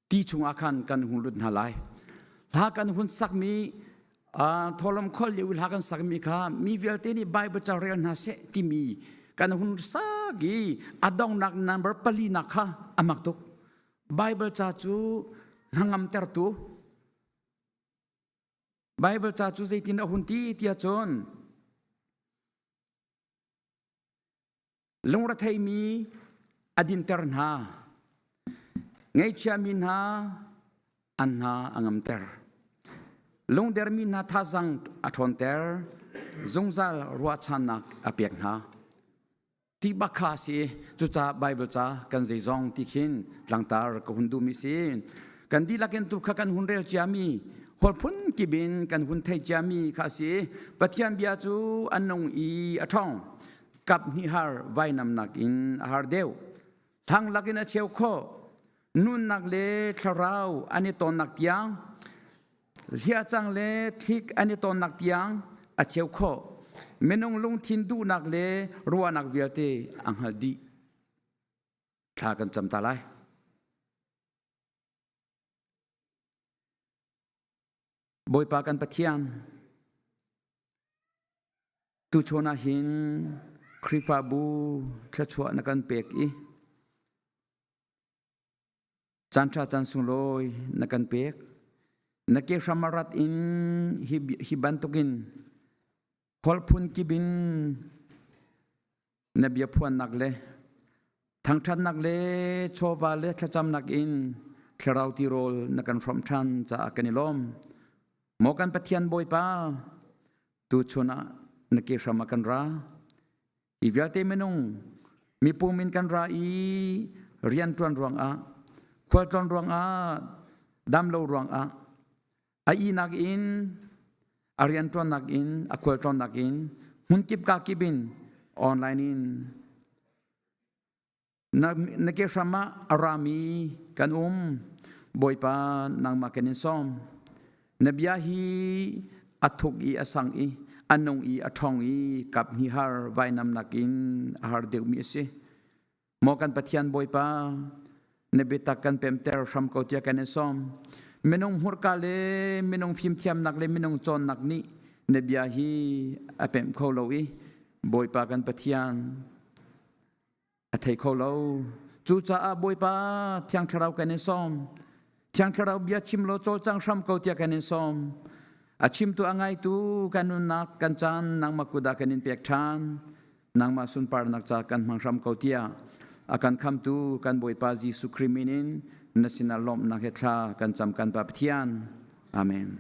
ti chungah khan kan hung lut hna lai. Hla kan hun sakmi tholom khol lio hla kan sakmi kha mi vialte nih Bible ca rel hna seh timi kan hun sak i a donghnak number pali nak kha a mak tuk. Bible ca cu hnangamtertu Baibal ca cu zeitin a hun ti tiah cun lungretheimi a dinter hna, ngaihchiami hna an hna a ngamter, lungdermi hna thazang a ṭhawnter, zungzal ruahchannak a pek hna. Ti bak kha a si. Cucaah Baibal ca kan zeizong ti khin tlangtar ka hun duhmi si. Kan dihlak in tu kha kan hun rel ciami holh phun kip in kan hun thei ciami kha a si. Pathian bia cu a nung i a ṭhawng. Kap hnih har vainamnak in a har deuh. Thang lakin a cheu khawh. Nunnak le thlarau an i tonnak tiang hliahcang le thlik an i tonnak tiang a cheu khawh. Minung lungthin duhnak le ruahnak vialte a hngalh dih. Thla kan cam ta lai. Bawipa kan Pathian, tuchun ah hin Khrihfabu thluachuah na kan pek i Caanṭha caan sunglawi na kan pek. Na ke hram a rat in hi, hi bantukin khual phun kip in na bia phuannak le thangṭhatnak le chawva le thlacamnak in thlarau tirawl na kan hrawmh ṭhan caah kan i lawm. Maw kan Pathian Bawipa, tuchun ah na ke hram ah kan ra. Hi vialte minung mipum in kan ra i rianṭuan ruangah, khualtlawn ruangah, damlo ruangah, a ihnak in, a rianṭuannak in, a khualtlawnnak in, hmunkip kakip in, online in na, na ke hram ah a rami kan um. Bawipa nangmah kan in sawm. Na bia hi a thuk i a sang i a nung i a ṭhawng i kap hnih har vainam nakin a har deuhmi a si. Maw kan Pathian Bawipa, na biatak kan pemter hram ko tiah kan in sawm. Minung hmurka le minung fimthiamnak le minung cawnnak nih na bia hi a pemh kho lo i Bawipa kan Pathian a thei kho lo. Cucaah Bawipa Thiang Thlarau kan in sawm. Thiang Thlarau bia chim law cawlcang hram ko tiah kan in sawm. A chimtu a ngaitu kan nunnak kan caan nangmah kut ah kan in pek ṭhan. Nangmah sunparnak ca kan hmang hram ko tiah a kan khamtu kan Bawipa Jesuh Khrih min in na sinah lawmhnak he thla kan cam kan Pa Pathian. Amen.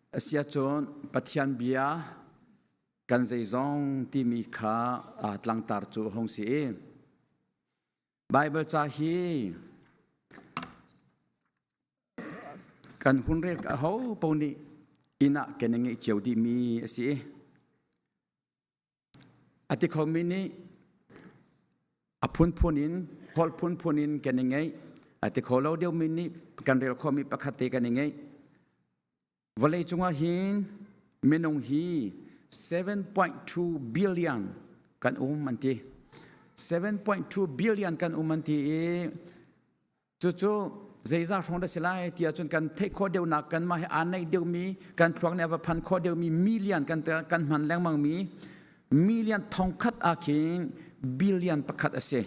Asiahcun Pathian bia kan zeizong timi kha tlangtar cu hung si i Baibal ca hi kan hun rel aho paoh nih inn ah kan i ngeih cio dihmi a si i A ti khomi nih a phunphun in holh phunphun in kan i ngeih. A ti kho lo deuhmi nih kan rel khomi pakhat te kan i ngeih. Vawlei cungah hin minung hi 7.2 billion kan um an ti. 7.2 billion kan um an ti i Cucu zeizah hrawng dah si lai ti ahcun kan theih khawh deuhnak kanmah he aa naih deuhmi kan thluak nih a va phan khawh deuhmi million kan kan hman lengmangmi million thongkhat ah khin billion pakhat a si.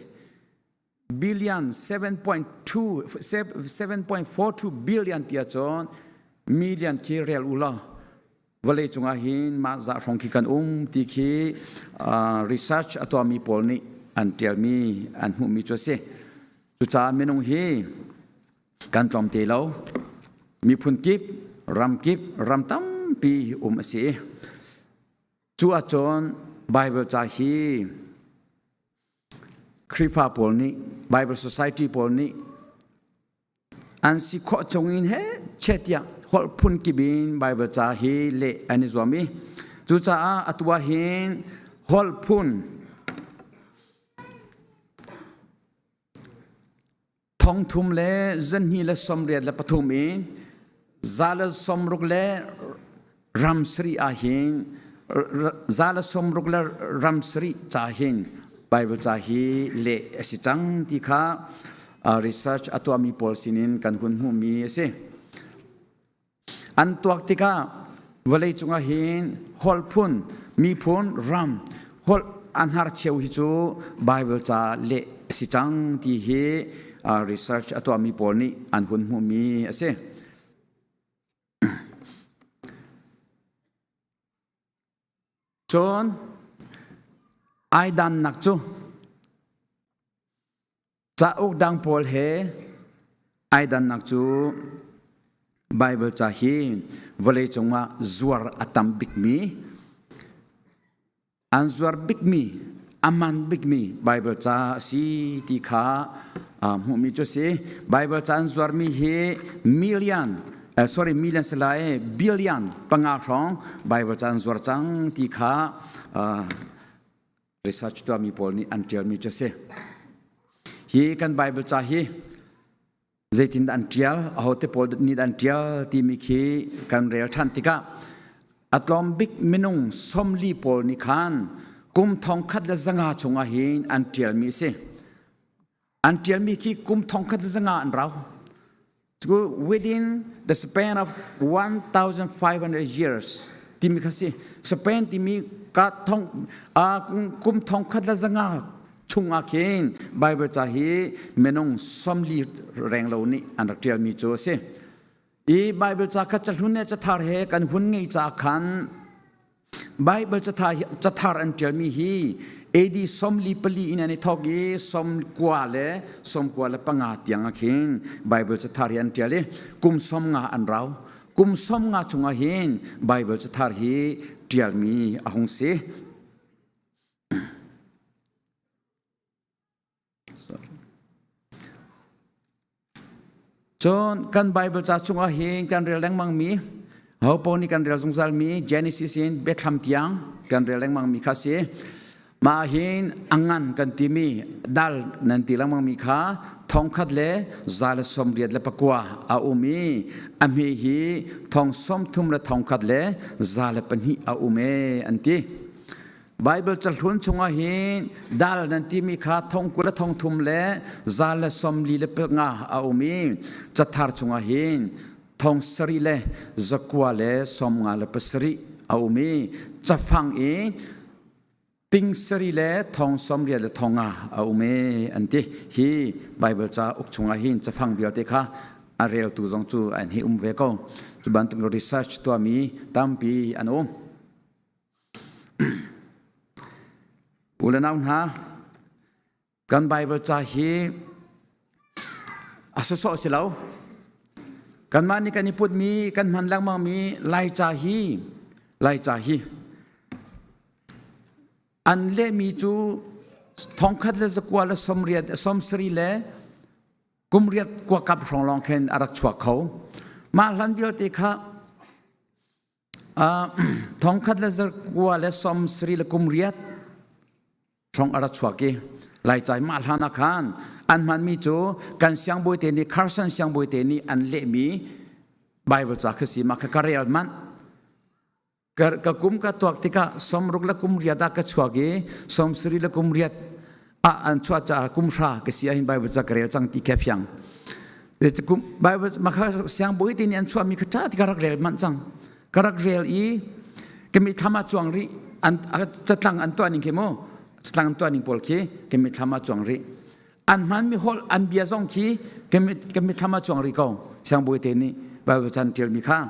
Billion 7.2 7.42 billion ti ahcun million khi rel u law vawlei cungah hin mah zah hrawng khi kan um ti khi research a tuahmi pawl nih an ṭialmi an hmuhmi cu a si. Cucaah minung hi kan tlawm te lo. Miphun kip, ram kip, ram tampi um a si. Cu ahcun Bible ca hi Khrihfa pawl nih Bible Society pawl nih an si khawh chungin he chet tiah holh phun kip in Bible ca hi leh an i zuam i cucaah atu ah hin holh phun Thongthum le zanhnih le sawmriat le pathum i za le sawmruk le ram sarih ah hin za le sawmruk le ram sarih ca hin Bible ca hi leh a si cang ti kha research a tuahmi pawl sinin kan hun hmuhmi a si. An tuak tikah vawlei cungah hin holh phun, miphun, ram, holh a hnarcheu hi cu Bible ca leh a si cang ti hi research a tuahmi pawl nih an hun hmuhmi a si. Cun ai dannak cu Cauk dang pawl he ai dannak cu Baibal ca hi vawleicung ah zuar a tam bikmi, an zuar bikmi, a man bikmi Baibal ca a si ti kha hmuhmi cu a si. Baibal ca an zuarmi hi million, sorry million si lai, billion panga hrawng Baibal ca an zuar cang ti kha research tuahmi pawl nih an ṭialmi cu a si. Hi kan Bible ca hi zeitin dah an ṭial, ahote pawl nih dah an ṭial timi khi kan rel ṭhan tikah a tlawm bik minung sawmli pawl nih khan kum thongkhat le zanga chungah hin an ṭialmi a si. An ṭialmi khi kum thongkhat le zanga an rau. Within the span of 1,500 years timi kha si. Span timi ka thong kum thongkhat le zanga chungah khin Bible ca hi minung sawmli reng lo nih an rak ṭialmi cu a si. I Bible ca kha cahlun le cathar he kan hun ngei ca khan Baibal cathar an ṭialmi hi AD 44 in an i thawk i 94 le 95 tiang ah khin Baibal cathar hi an ṭial i kum 50 an rau. Kum 50 chungah hin Baibal cathar hi ṭialmi a hung si. Cun kan Bible ca chungah hin kan rel lengmangmi hopo nih kan rel zungzalmi Genesis in Biathlam tiang kan rel lengmangmi kha si. Mah hin a ngan kan timi dal nan ti lengmangmi kha thongkhat le 189 a um i a hme hi thong 30 le thongkhat le 102 a um e an ti. Baibal cahlun chungah hin dal nan timi kha thong 20 le thong thum le 145 a um i cathar chungah hin thong sarih le zakua le 57 a um i cafang i ting sarih le thong 80 le thong nga a um e an ti. Hi Baibal ca uk chungah hin cafang vialte kha a reltu zong cu an hi um ve ko. Cu bantuk research tuahmi tampi an um. U le nau hna, kan Bible ca hi A sawsawh si lo. Kanmah nih kan i putmi, kan hman lengmangmi Laica hi, Laica hi an lehmi cu thongkhat le zakua le sawmriat, sawmsarih le kumriat kuakap hrawng lawng khin a rak chuak kho. Mah hlan vialte kha thongkhat le zakua le sawmsarih le kumriat hrawng a ra chuak i Laica mah hlan ah khan an hmanmi cu kan siangbawi te nih Carson siangbawi te nih an lehmi Bible ca kha si mah kha ka rel manh ka kum ka tuak tikah somruk le kum riat ah ka chuak i somsari le kum riat ah an chuah caah kum hra ka si ahhin Bible ca ka rel cang ti kha fiang Bible mah kha siangbawi te nih an chuahmi kha ṭha ti ka rak rel manh cang ka rak rel i ka mitthlam ah cuang rih an catlang an tuah ning khi mu catlang an tuah ning pawl khi ka mitthlam ah cuang rih an hmanmi holh an bia zong khi ka mitthlam ah cuang rih ko siangbawi te nih Bible chan ṭialmi kha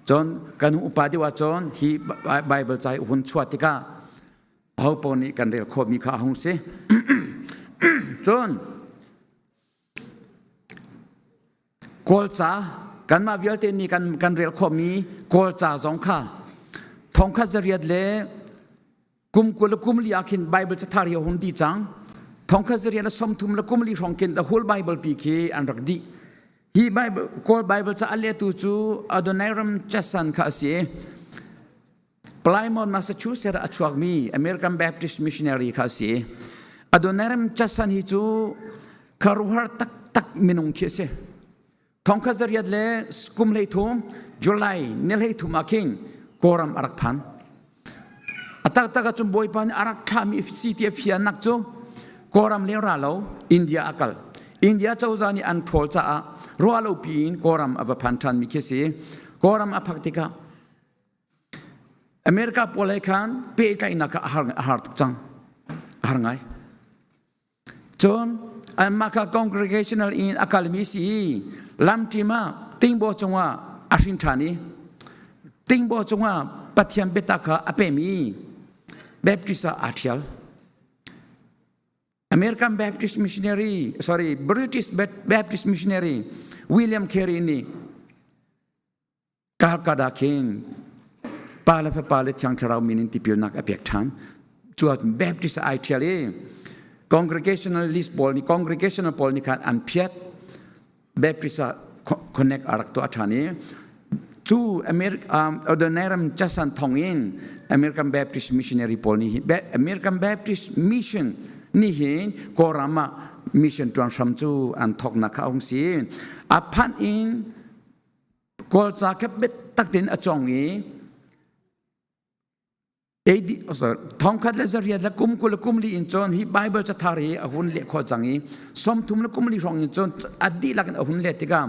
cun kan upa deuh ah cun hi Bible ca hi hun chuah tikah aho paoh nih kan rel khawhmi kha a hung si cun Kawlca kanmah vialte nih kan, kan rel khawhmi Kawlca zong kha thongkhat zariat le kum 20 le kum li ah khin Bible cathar hi a hun dih cang. Thongkhat zariat le 30 le kum li hrawng khin the whole Bible pi khi an rak dih. Hi Bible, Kawl Bible ca a lehtu cu Adoniram Judson kha a si. Plymouth, Massachusetts ah a chuakmi American Baptist missionary kha a si. Adoniram Judson hi cu khuaruahhar taktak minung khi a si. Thongkhat zariat le kum 13 July ni 13 ah khin Kawlram a rak phan. A taktak ahcun Bawipa nih a rak thlahmi si ti a fiannak cu Kawlram le ra lo India a kal. India cozah nih an ṭhawl caah ruah lo piin Kawlram a va phan ṭhanmi khi a si. Kawlram a phak tikah America pawl he khan pehtlaihnak kha a har, a har tuk cang. A har ngai. Cun anmah kha congregational in a kalmi si i lamṭim ah tingbaw cungah a hrin ṭhan i tingbaw cungah Pathian biatak kha a pem i Baptist ah aa ṭhial. American Baptist missionary, sorry, British Baptist missionary William Carey nih Calcutta khin Pa le Fapa le Thiang Thlarau min in tipilnak a pek ṭhan. Cu Baptist ai ṭhial i congregational list pawl nih congregational pawl nih khan an phiat Baptist ah connect a rak tuah ṭhan i cu America um, Adoniram Judson thong in American Baptist missionary pawl nih American Baptist Mission nih hin Kawlram ah mission ṭuan hram cu an thawknak kha a hung si. A phanh in Kawlca kha biatak tein a cawng i AD thongkhat le zariat le kum 20 le kum li in cun hi Bible cathar hi a hun leh khawh cang i 30 le kum li hrawng in cun a dihlak in a hun leh tikah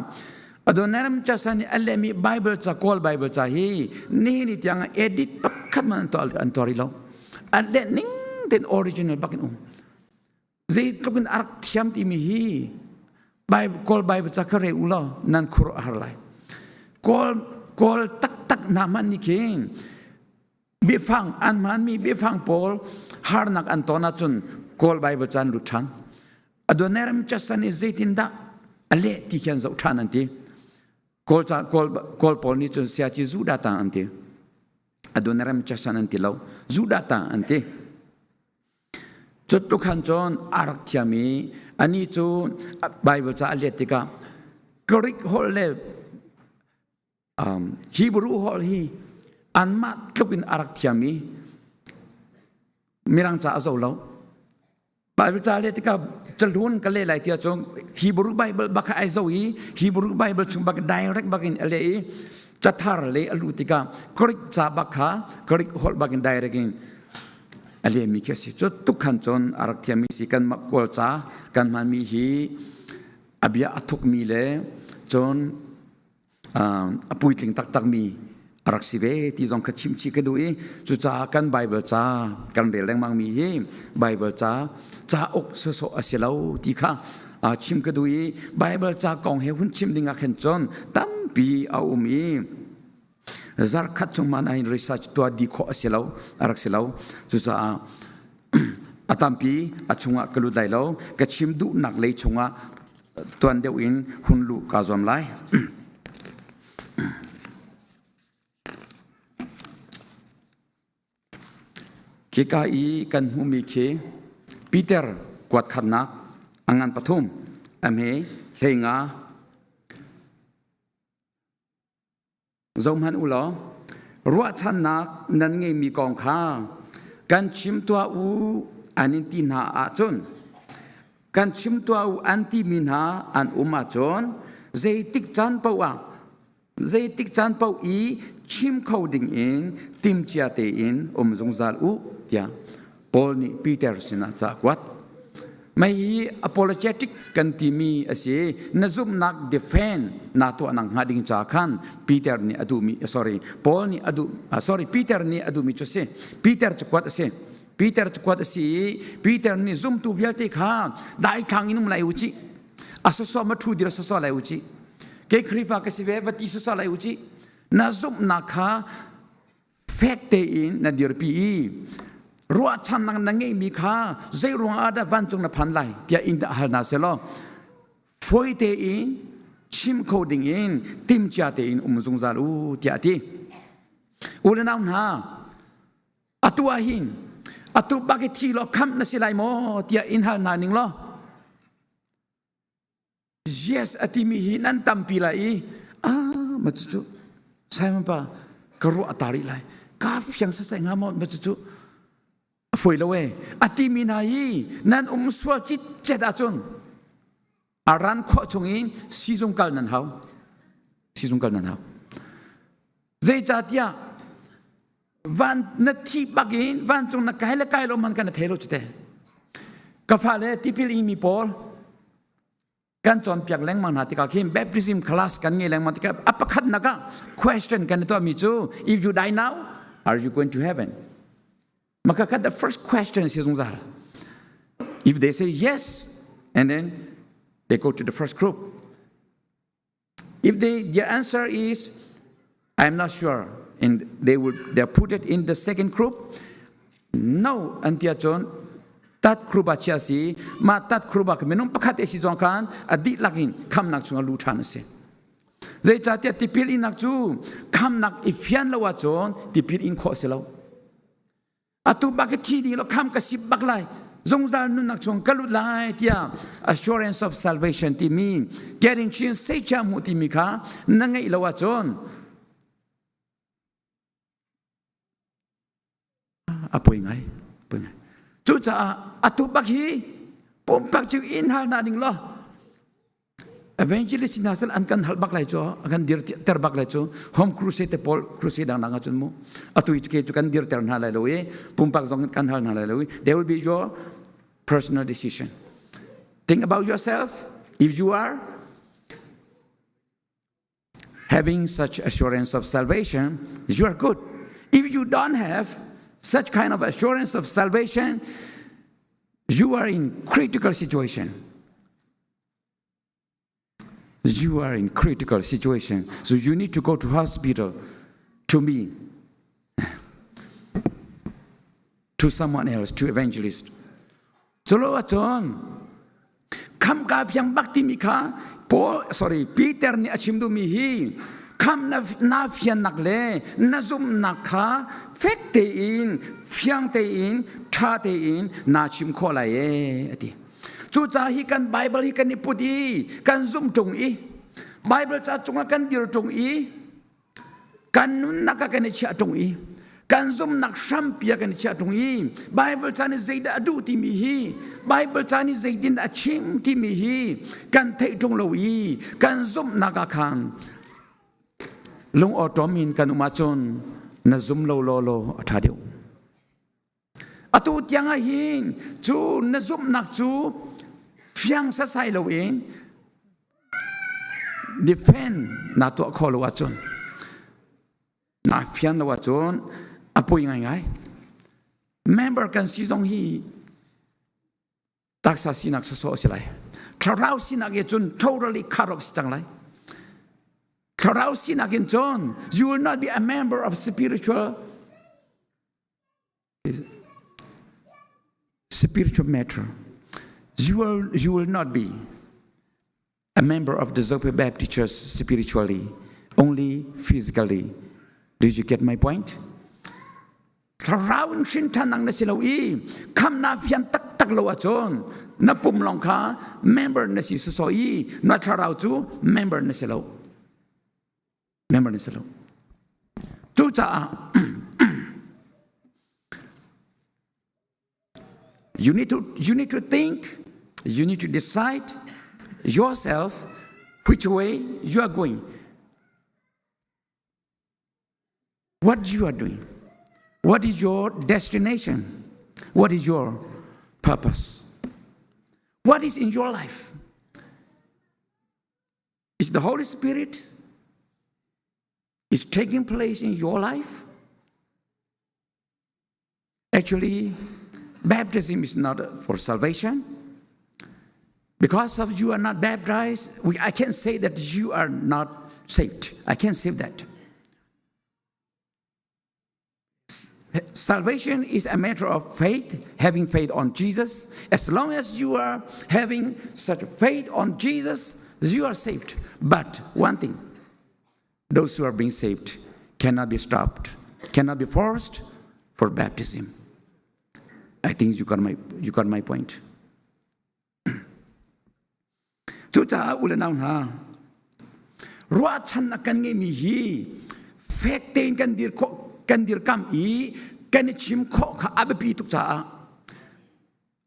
Adoniram Judson nih a lehmi Bible ca Kawl Bible ca hi nihin ni tiang edit pakhat man an tuah an tuah rih lo. A leh ning tein original bak in um. Zeitluk in a rak thiam timi hi Bible, Kawl Bible ca kha rel u law nan khur a har lai. Kawl, Kawl taktak hna hmanh nih khin biafang an hmanmi biafang pawl harnak an ton ahcun Kawl Bible ca an lut ṭhan. Adoniram Judson nih zeitindah a leh ti khi an zoh ṭhan an ti. Kawl, ca, Kawl, Kawl pawl nih cun siaci Judah ta an ti. Adoniram Judson an ti lo. Judah ta an ti. Cutluk khan cun a rak thiam i anih cu Baibal ca a let tikah Greek holh le um, Hebrew holh hi anmah tluk in a rak thiam i Mirang ca a zo lo. Baibal ca leh tikah cahlun ka leh lai tiah cun Hebrew Bible bak kha ai zo i Hebrew Bible chung bak direct bak in a leh i cathar le a luh tikah Greek ca bak kha Greek holh bak in direct in a lehmi khi a si. Cu tuk khan cun a rak thiammi si kan kawl ca kan hmanmi hi a bia a thukmi le cun a puitling taktakmi a rak si ve ti zong kha chimchih ka duh i cucaah kan Bible ca kan rel lengmangmi hi Bible ca cauk sawsawh a si lo ti kha chim ka duh i Bible ca kong he hun chim ding ah khin cun tampi a um i zarkhat chung man ah research tuah dih khawh a si lo a rak si lo cucaah a tampi a chungah ka lut lai lo ka chim duhnak lei chungah. tuan deuh in hun luh kaa zuam lai. Khika i kan hmuhmi khi Peter kuat khatnak a ngan pathum a hme hleinga Zohhmanh u law, ruahchannak nan ngeimi kong kha kan chim tuah u an in ti hna ahcun kan chim tuah u an timi hna an um ahcun zeitik caan paoh ah zeitik caan paoh i chim kho ding in timcia tein um zungzal u tiah Paul nih Peter sinah ca a kuat. Mei hi apologetic kan timi a si. Na zumhnak defend na tuahnak hnga ding ca khan Peter nih a duhmi sorry Paul nih a duh sorry Peter nih a duhmi cu a si. Peter cakuat a si. Peter cakuat a si i Peter nih zumtu vialte kha daithlang in um lai u cih. A sawsawh ma ṭhu dir sawsawh lai u cih. Kei Khrihfa ka si ve va ti sawsawh lai u cih. Na zumhnak kha fek tein na dirpi i ruahchannak na ngeihmi kha zei ruang ah dah vancung na phan lai tiah in hal hna selaw fawi tein chim kho ding in timcia tein um zungzal u tiah a ti. U le nau hna atu ah hin atu bak i thi law khamh na si lai maw tiah in hal hna ning law Yes a timi hi nan tampi lai i ah ma cucu Simon pa ka ruah a ta rih lai ka fiang sasai hnga maw ma cucu a fawi lo e a timi hna hi nan um sual citcet ahcun a ran khawh chung in sizung kal nan hau sizung kal nan hau zeicahtiah van na thi bak in vancung na kai le kai lo man kan na thei lo cu te ka fale tipil imi pawl kan cawnpiak lengmang hna tikah khin baptism class kan ngei lengmang tikah a pakhatnak ah question kan i tuahmi cu if you die now are you going to heaven maka the first question si zungzal if they say yes and then they go to the first group if they their answer is i'm not sure and they will they put it in the second group no an tia cun tat khruba chia si ma tat khruba ka minung pakhat e si zong khan a dihlak in khamnak chungah lu ṭhan a si zeicahtiah tipil innak cu khamnak i fian lo ahcun tipil in khawh si lo atu bak i thi ding lo kham ka si bak lai zungzal nunnak chung ka lut lai tiah assurance of salvation timi getting chin seicha hmuh timi kha na ngeih lo ahcun A poi ngai, poi ngai. Cucaah atu bak hi pumpak cu in hal na ding law evangelist hna sal an kan hal bak lai cu an kan dir ter bak lai cu home crusade te pawl crusade dang dang ahcun mu atu ke cu kan dir ter hna lai lo i pumpak zong kan hal hna lai lo i they will be your personal decision think about yourself if you are having such assurance of salvation, you are good. If you don't have such kind of assurance of salvation, you are in critical situation. You are in critical situation. So you need to go to hospital to me, to someone else, to evangelist. Culo ahcun kham ka fiang bak timi kha Paul sorry Peter nih a chim duhmi hi kham na, na fiannak le na zumhnak kha fek tein fiang tein ṭha tein naa chim khawh lai ee a ti. Cucaah hi kan Bible hi kan i put i kan zumh ṭung i Bible ca cungah kan dir ṭung i kan nunnak ah kan i chiah ṭung i kan zumhnak hrampi ah kan i chiah ṭung i Bible ca nih zeidah a duh timi hi Bible ca nih zeitin a chim timi hi kan theih ṭung lo i kan zumhnak ah khan lung awṭawm in kan um ahcun na zum lo law law a ṭha deuh. Atu tiang ah hin cu na zumhnak cu fiang sasai loin defend naa tuah khawh lo ahcun naa fian lo ahcun a poi ngaingai. Member kan si zong hi taksa sinak sawsawh a si lai. Thlarau sinak he cun totally cut off si cang lai. Thlarau sinak in cun you will not be a member of spiritual spiritual matter. You will, you will not be. A member of the Zope Baptist Church spiritually, only physically. Did you get my point? Thlarau in hrin ṭhan nang na si lo i khamnak fian taktak lo ahcun na pum lawng kha member na si sawsawh i na thlarau cu member na si lo. Member na si lo. Cucaah You need to think, you need to decide yourself which way you are going. What you are doing. What is your destination? What is your purpose? What is in your life? Is the Holy Spirit is taking place in your life? Actually, baptism is not for salvation. Because of you are not baptized, we, I can't say that you are not saved. I can't say that. Salvation is a matter of faith, having faith on Jesus. As long as you are having such faith on Jesus, you are saved. But one thing, those who are being saved cannot be stopped, cannot be forced for baptism. I think you got my, you got my point. Cucaah u le nau hna, ruahchannak kan ngeihmi hi fek tein kan dir khawh, kan dirkam i kan i chim khawh kha a biapi tuk caah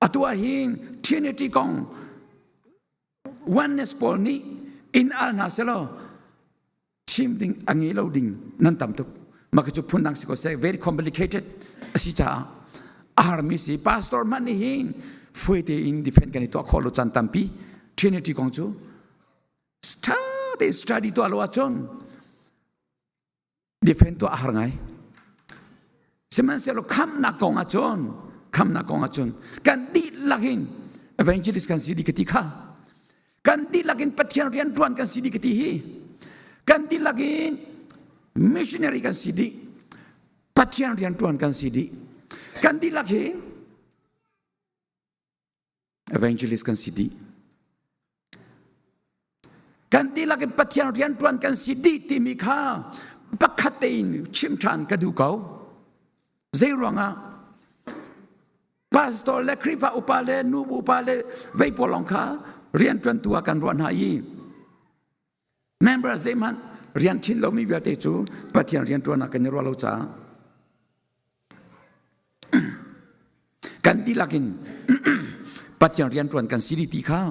atu ah hin Trinity kong oneness pawl nih in al hna selaw chim ding a ngei lo ding nan tam tuk mah cu phun dang si ko seh very complicated a si caah a harmi si pastor hmanh nih hin fuai tein defend kan i tuah khawh lo caan tampi Trinity kong cu tha tein study tuah lo ahcun defend tuah a har ngai sihmanhsehlaw khamnak kong ahcun khamnak kong ahcun kan dihlak in evangelist kan si di ka ti kha kan dihlak in Pathian rian ṭuan kan si dih ka ti hi kan dihlak in missionary kan si dih Pathian rian ṭuan kan si dih kan dihlak hi evangelist kan si dih kan dihlak in Pathian rian ṭuan kan si dih timi kha pakhat tein chim ṭhan ka duh ko zei ruangah Pastor le Khrihfa upa le nu upa le vei pawl lawng kha rianṭuantu ah kan ruah hna i member zeihmanh rian khin lomi vialte cu Pathian rianṭuan ah kan i ruah lo caah kan dihlak in Pathian rianṭuan kan si ti kha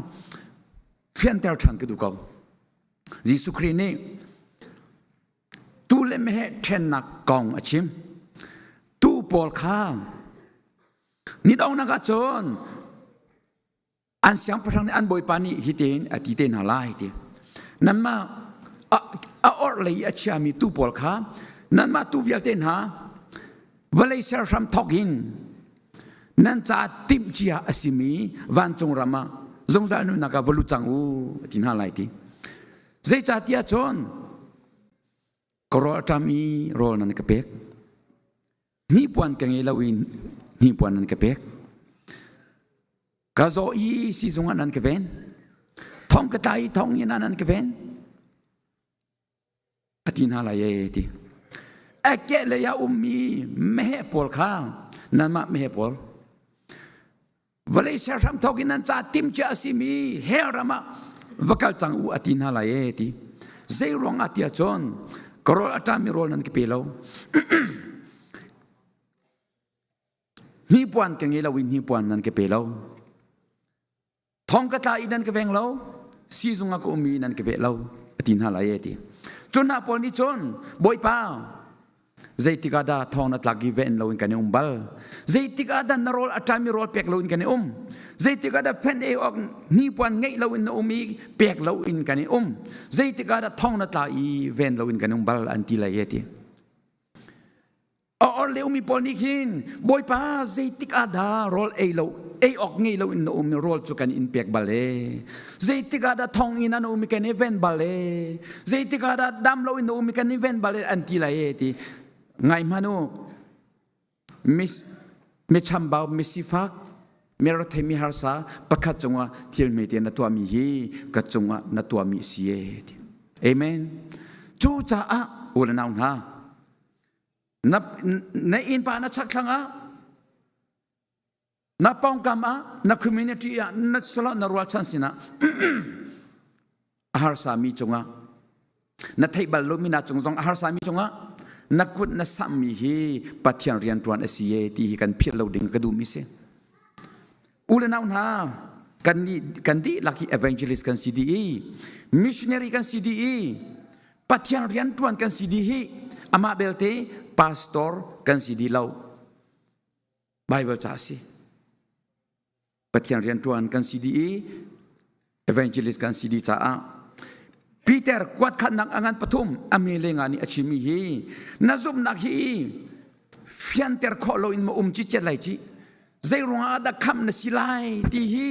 fianter ṭhan ka duh ko. Jesuh Khrih nih Tu le meheh ṭhennak kong a chim. Tuu pawl kha ni donghnak ah cun an siangpahrang nih an bawipa nih hitin a ti te hna lai ti. Nanmah a orhlei i a chiami tuu pawl kha nanmah tuu vialte hna vawlei ser hram thawk in nan ca timhcia a simi vancung ram ah zungzal nunnak ah va lut cang u a ti hna lai ti. Zeicahtiah cun ka rawl a ṭam i rawl nan ka pek. Hnipuan ka ngei lo i hnipuan nan ka pek. Ka zaw i sizung ah nan ka ven. Thong ka tla i thong in ah nan ka ven. A ti hna lai ee ti. A kehlei ah ummi meheh pawl kha nanmah meheh pawl Vawlei ser hram thawk in nan ca timhcia a simi hell ram ah va kal cang u a ti hna lai ee ti. Zei ruang ah tiah cun ka rawl a ṭami rawl nan ka pe lo. Hnipuan ka ngei lo i hnipuan nan ka pe lo. Thong ka tla i nan ka veng lo. Sizung ah ka um i nan ka veh lo a ti hna lai ee ti. Cun hna pawl nih cun Bawipa Zeitik ah dah thawng na tlak i ven loin kan i um bal? Zeitik ah dah na rawl a ṭami rawl pek loin kan i um? Zeitik ah dah phen ei awk hnipuan ngeih loin na um i pek loin kan i um? Zeitik ah dah thong na tla i ven loin kan um bal an ti lai e ti. A or le umi pawl nih khin Bawipa zeitik ah dah rawl ei lo ei awk ngei lo in na um i rawl cu kan in pek bal e zeitik ah dah thong in an um i kan i ven bal e zeitik ah dah dam lo in na um i kan i ven bal e an ti lai e ti ngai hmanh u mis mi chambau misifak. Mi rethei mi harsa pakhat cungah thil hmete na tuahmi hi ka cungah na tuahmi si e ti. Amen. Cu caah u le nau hna na na innpa na chakthlang ah na pawngkam ah na community ah na solo na rualchan sinah a harsa mi cungah na theih bal lomi na cung zong a harsa mi cungah na kut na sammi hi Pathian rianṭuan a si e ti hi kan philh lo ding ka duhmi si. U le nau hna kan nih kan dihlak hi evangelist kan si dih i missionary kan si dih i Pathian rianṭuan kan si dih hi amah belte pastor kan si dih lo. Bible ca a si. Pathian rianṭuan kan si dih i evangelist kan si dih caah Peter kuatkhatnak a ngan pathum a me le nga nih a chimmi hi na zumhnak hi fianter khawh loin ma um cicet lai ci zei ruangah dah khamh na si lai ti hi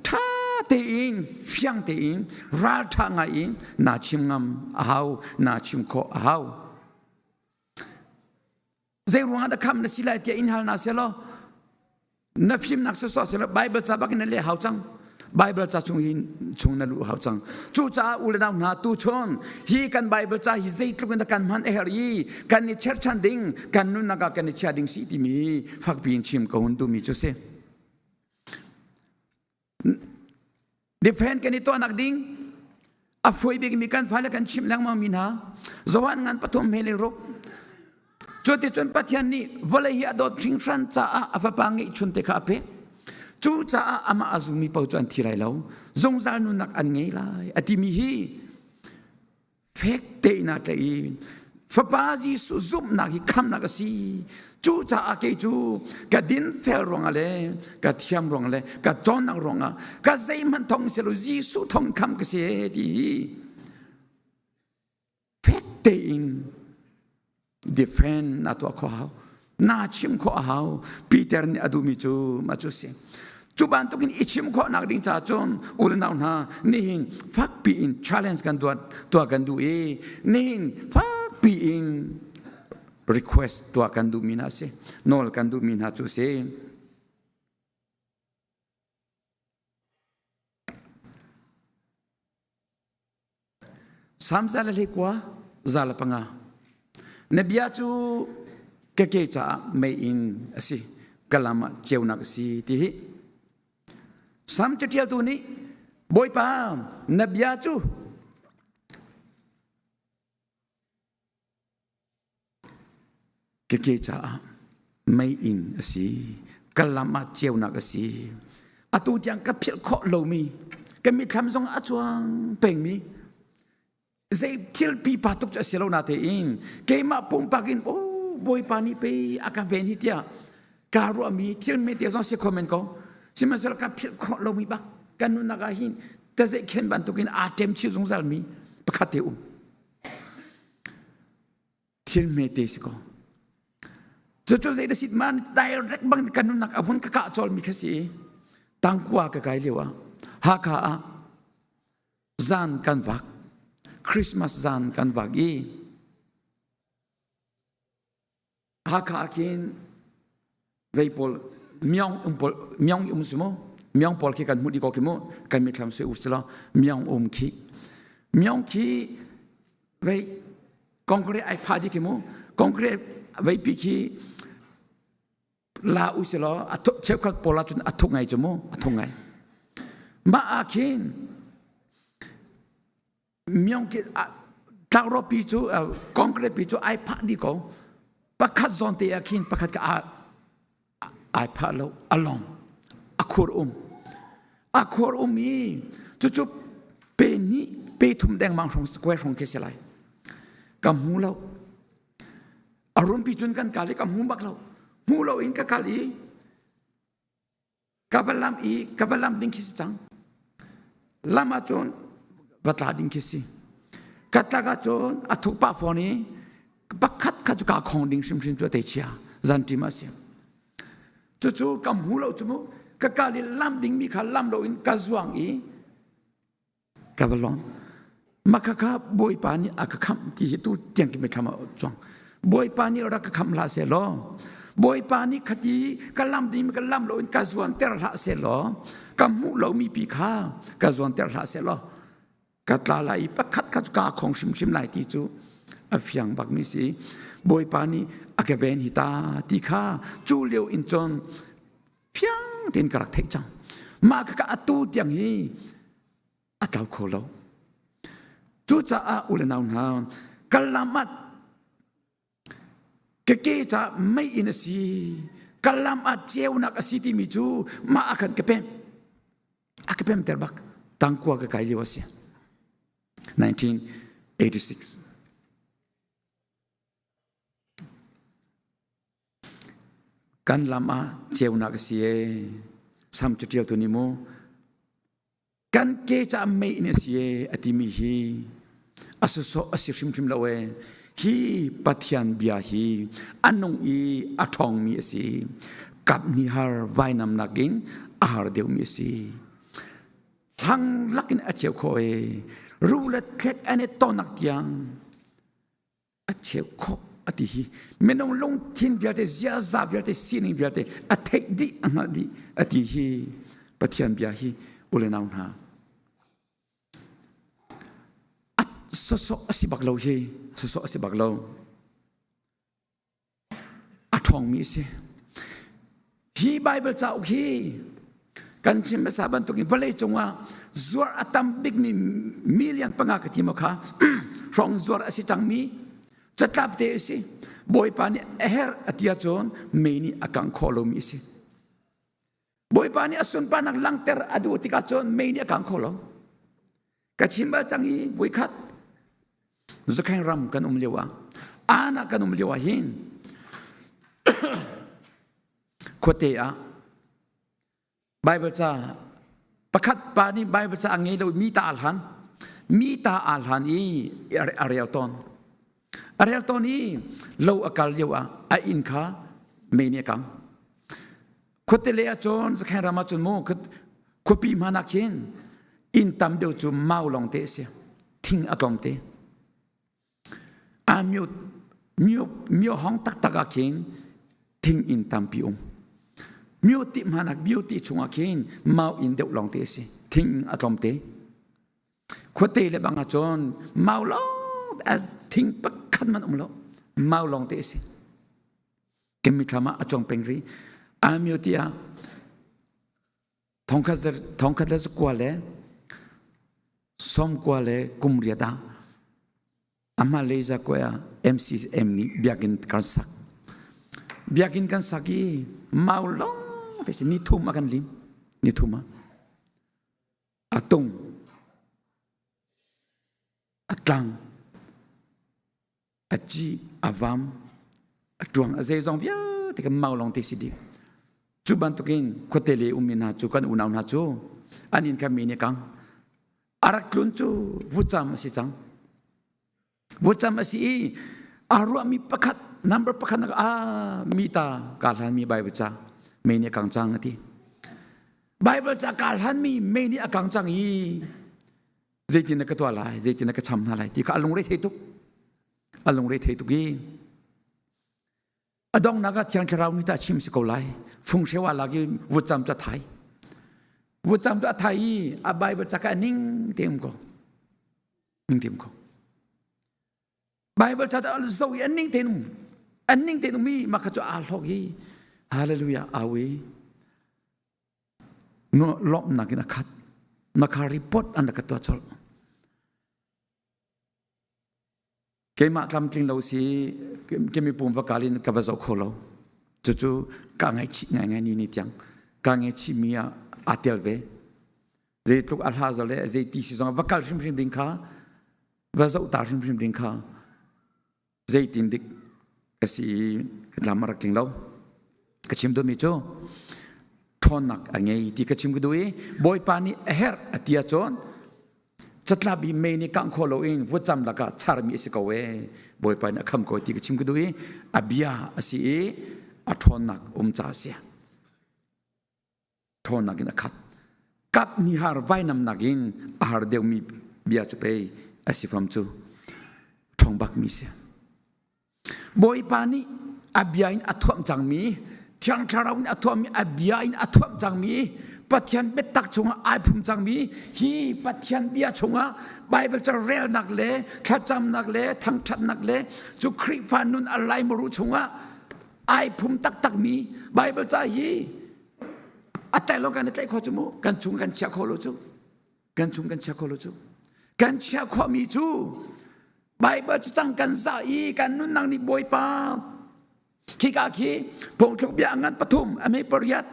ṭha tein fiang tein ralṭha ngai in naa chim ngam a hau naa chim khawh a hau Zei ruangah dah khamh na si lai tiah in hal na selaw na fimnak sawsawh selaw Bible ca bak in na leh hau cang. Bible ca chung hin chung na luh hau cang. Cucaah u le nau hna tu chun hi kan Bible ca hi zeitluk in dah kan hman a herh i kan i cherchan ding kan nunnak ah kan i chia ding si timi fakpi in chim ko hun duhmi cu si. Defend kan i tuahnak ding a fawi bikmi kan fale kan chimh lengmang mi hna Johan ngan pathum he le ruk cu ti cun Pathian nih vawlei hi a dawt hringhran caah a fapa ngeihchun te kha a pek cu caah amah a zummi paoh cu an thi lai lo zungzal nunnak an ngei lai a timi hi fek tein aa tlaih i Fapa Jesuh zumhnak hi khamnak a si. Cucaah kei cu ka dinfel ruangah le ka thiam ruangah le ka cawnnak ruangah ka zeihmanh thong si lo Jesuh thong kham ka si ti hi fek tein defend na tuah khawh hau na chim khawh a hau Peter nih a duhmi cu mah cu si cu bantukin i chim khawhnak ding ca cun unau hna nihin fakpi in challenge kan tuah tuah kan duh i nihin fakpi in request tuah kan duhmi hna si nawl kan duhmi hna cu si Salm za le hleikua za le panga. Na bia cu ka ke caah meiinn a si, ka lam ah ceunak a si ti hi. Salm caṭialtu nih Bawipa na bia cu Ka ke caah meiinn a si, ka lam ah ceunak a si. Atu tiang ka philh khawh lomi, ka mitthlam zong a cuang pengmi, zei thil pipa tuk cu a si lo na tein keimah pumpak in oh Bawipa nih pei a ka ven hi tiah kaa ruahmi thil hmete zong si kho men ko. Sihmanhsehlaw ka philh khawh lomi bak kan nunnak ah hin tazeikhen bantukin aa ṭem chih zungzalmi pakhat te um. Thil hmete si ko. Cucu zei da sit man direct bang kan nunnak a vun ka kah cawlmi kha si i tangkua ka kai lio ah Hakha ah zan kan vak Christmas zan kan vak i Hakha ah khin vei pawl miang um pawl miang um si mu miang pawl khi kan hmuh di ko khi mu kan mitthlam sui u sila miang um khi miang khi vei concrete ai pha di khi mu concrete vei pi khi la u sila a cheukhat pawl ah cun a thuk ngai cu mu a thuk ngai mah ah khin Myong ki tlangro pi cu concrete pi cu ai phah dih ko pakhat zawn te ah khin pakhat ka ai phah lo along a khur um a khur um i cucu pe hnih pe thum dengmang hrong square hrong khi si lai ka hmu lo a rumpi cun kan kal i ka hmu bak lo hmu lo in ka kal i Ka va lam i ka va lam ding khi si cang. Lam ahcun va tla ding khi si. Ka tlak ahcun a thuk pah fawn i pakhat kha cu kaa khong ding hrimhrim cu a te chia zan ṭim ah si. Cucu ka hmu lo cu mu ka kal i lam dingmi kha lam loin ka zuang i ka va lawm mah kha bawipa nih a ka khamh ti hi tu tiang ki mitthlam ah cuang bawipa nih rak ka khamh hlah seh law Bawipa nih khati ka lam ding ka lam loin ka zuanter hlah sehlaw ka hmuh lomi pi kha ka zuanter hlah sehlaw ka tla lai i pakhat kha cu kaa khong hrimhrim lai ti cu a fiang bakmi si. Bawipa nih a ka ven hi ta ti kha cu lio in cun fiang tein ka rak theih cang. Mah kha atu tiang hi a tlau kho lo. Cucaah u le nau hna, ka lam ah ka ke ca mei in a si, ka lam ah ceunak a si timi cu mah ah khan ka pem. A ka pemter bak. Tangkua ka kai lio a si. 1986. Kan lam ah ceunak a si ee. Sam catial tu nih mu kan ke ca mei in a si ee a timi hi a sawsawh a si hrimhrim lo ee. Hi Pathian bia hi a nung i a ṭhawngmi a si. Kap hnih har vainam nakin a har deuhmi a si. Hlang lakin a cheu khawh ee. Ru le thlek an i tonnak tiang a cheu khawh a ti hi minung lungthin vialte ziaza vialte sining vialte a theih dih a hngalh dih a ti hi Pathian bia hi ule nau hna a sawsawh a si bak lo hi sawsawh a si bak lo a ṭhawngmi a si. Hi Baibal cauk hi kan chim hmasa bantukin vawlei cungah zuar a tam bikmi million panga ka ti maw kha hrawng zuar a si cangmi catlap te a si. Bawipa nih a herh a ti ahcun mei nih a kangh khawh lomi a si. Bawipa nih a sunparnak langhter a duh tikah cun mei nih a kang kho lo. Ka chim bal cang i voikhat Zakheng ram kan um lio ah Ana kan um lio ah hin khuate ah Bible ca pakhat pa nih Bible ca a ngei lo mi ta a hlan mi ta a hlan i a rel tawn a rel tawn i lo a kal lio ah a inn kha mei nih a kang Khuate le ahcun Zakhain ram ahcun mu khuapi hmanh ah khin inn tam deuh cu mau lawng te a si. Thing a tlawm te. A myo myo myo hong taktak ah khin thing inn tampi um. Myo ti hmanh ah myo ti chungah khin mau inn deuh lawng te a si. Thing a tlawm te. Khuate le bang ahcun mau lawng thing pakhat man um lo. Mau lawng te a si. Kan mithlam ah a cuang peng rih. Amyo tiah thongkhat le zakua le sawmkua le kum riat ah amah Leza kua ah MCM nih biakinn kan sak. Biakinn kan sak i mau lawng te si ni thum a kan lim. Ni thum ah. A tung. A tlang. A ci a vam a ṭuang a zeizong vialte kan mau lawng te si dih cu bantukin khuate le ummi hna cu kan unau hna cu an inn kha mi nih kang a rak tlun cu vucam a si cang vucam a si i a ruahmi pakhat number pakhat nak a mi ta ka hlan mi Bible ca mei nih a kang cang a ti Bible ca ka hlan mi mei nih a kang cang i zeitin na ka tuah lai zeitin na ka cham hna lai ti kha a lungre thei tuk a lungre thei tuk i a donghnak ah thiang thlarau nih tah chim si ko lai fung hrewa lak i vutcam cu a thai vutcam cu a thai i a bible ca ka ning te um ko ning te um ko bible ca zo i an ning te um an ning te um i mah kha cu aa hlok i hallelujah awi Lawmhnak in a khat. Makha report an rak ka tuah colh. Keimah tlamtling lo si kemi pum va kal in ka va zoh kho lo. Cucu ka ngaihchih ngaingai ni ni tiang. Ka ngaihchih mi ah aa tel ve. Zeitluk a hla zo le zeiti si zong va kal hrimhrim ding kha va zoh ta hrimhrim ding kha zeitin dik ka si i ka tlam a rak tling lo ka chim duhmi cu ṭhawnnak a ngei ti ka chim ka duh i bawipa nih a herh a ti ahcun catlap i mei nih kangh khawh loin vutcam lakah charmi a si ko ee bawipa nih a kham ko ti ka chim ka duh i a bia a si i a ṭhawnnak um ca a si ṭhawnnak in a khat. Kap nihar vainam nakin a har deuhmi bia cu pei a si fam cu. Ṭhawng bakmi si. Bawipa nih A bia in a thuamh cangmi, Thiang Thlarau in a thuammi, a bia in a thuamh cangmi, Pathian biatak chungah ai phum cangmi, hi Pathian bia chungah Bible ca relnak le thlacamnak le thangṭhatnak le cu Khrihfa nun a laimaru chungah ai phum taktakmi Bible ca hi a tel lo kan i tlaih khawh cu mu kan chung kan chia kho lo cu kan chung kan chia kho lo cu kan chia khawhmi cu Bible cu cang kan zah i kan nunnak nih Bawipa khika khi phungthluk bia ngan pathum a mei pariat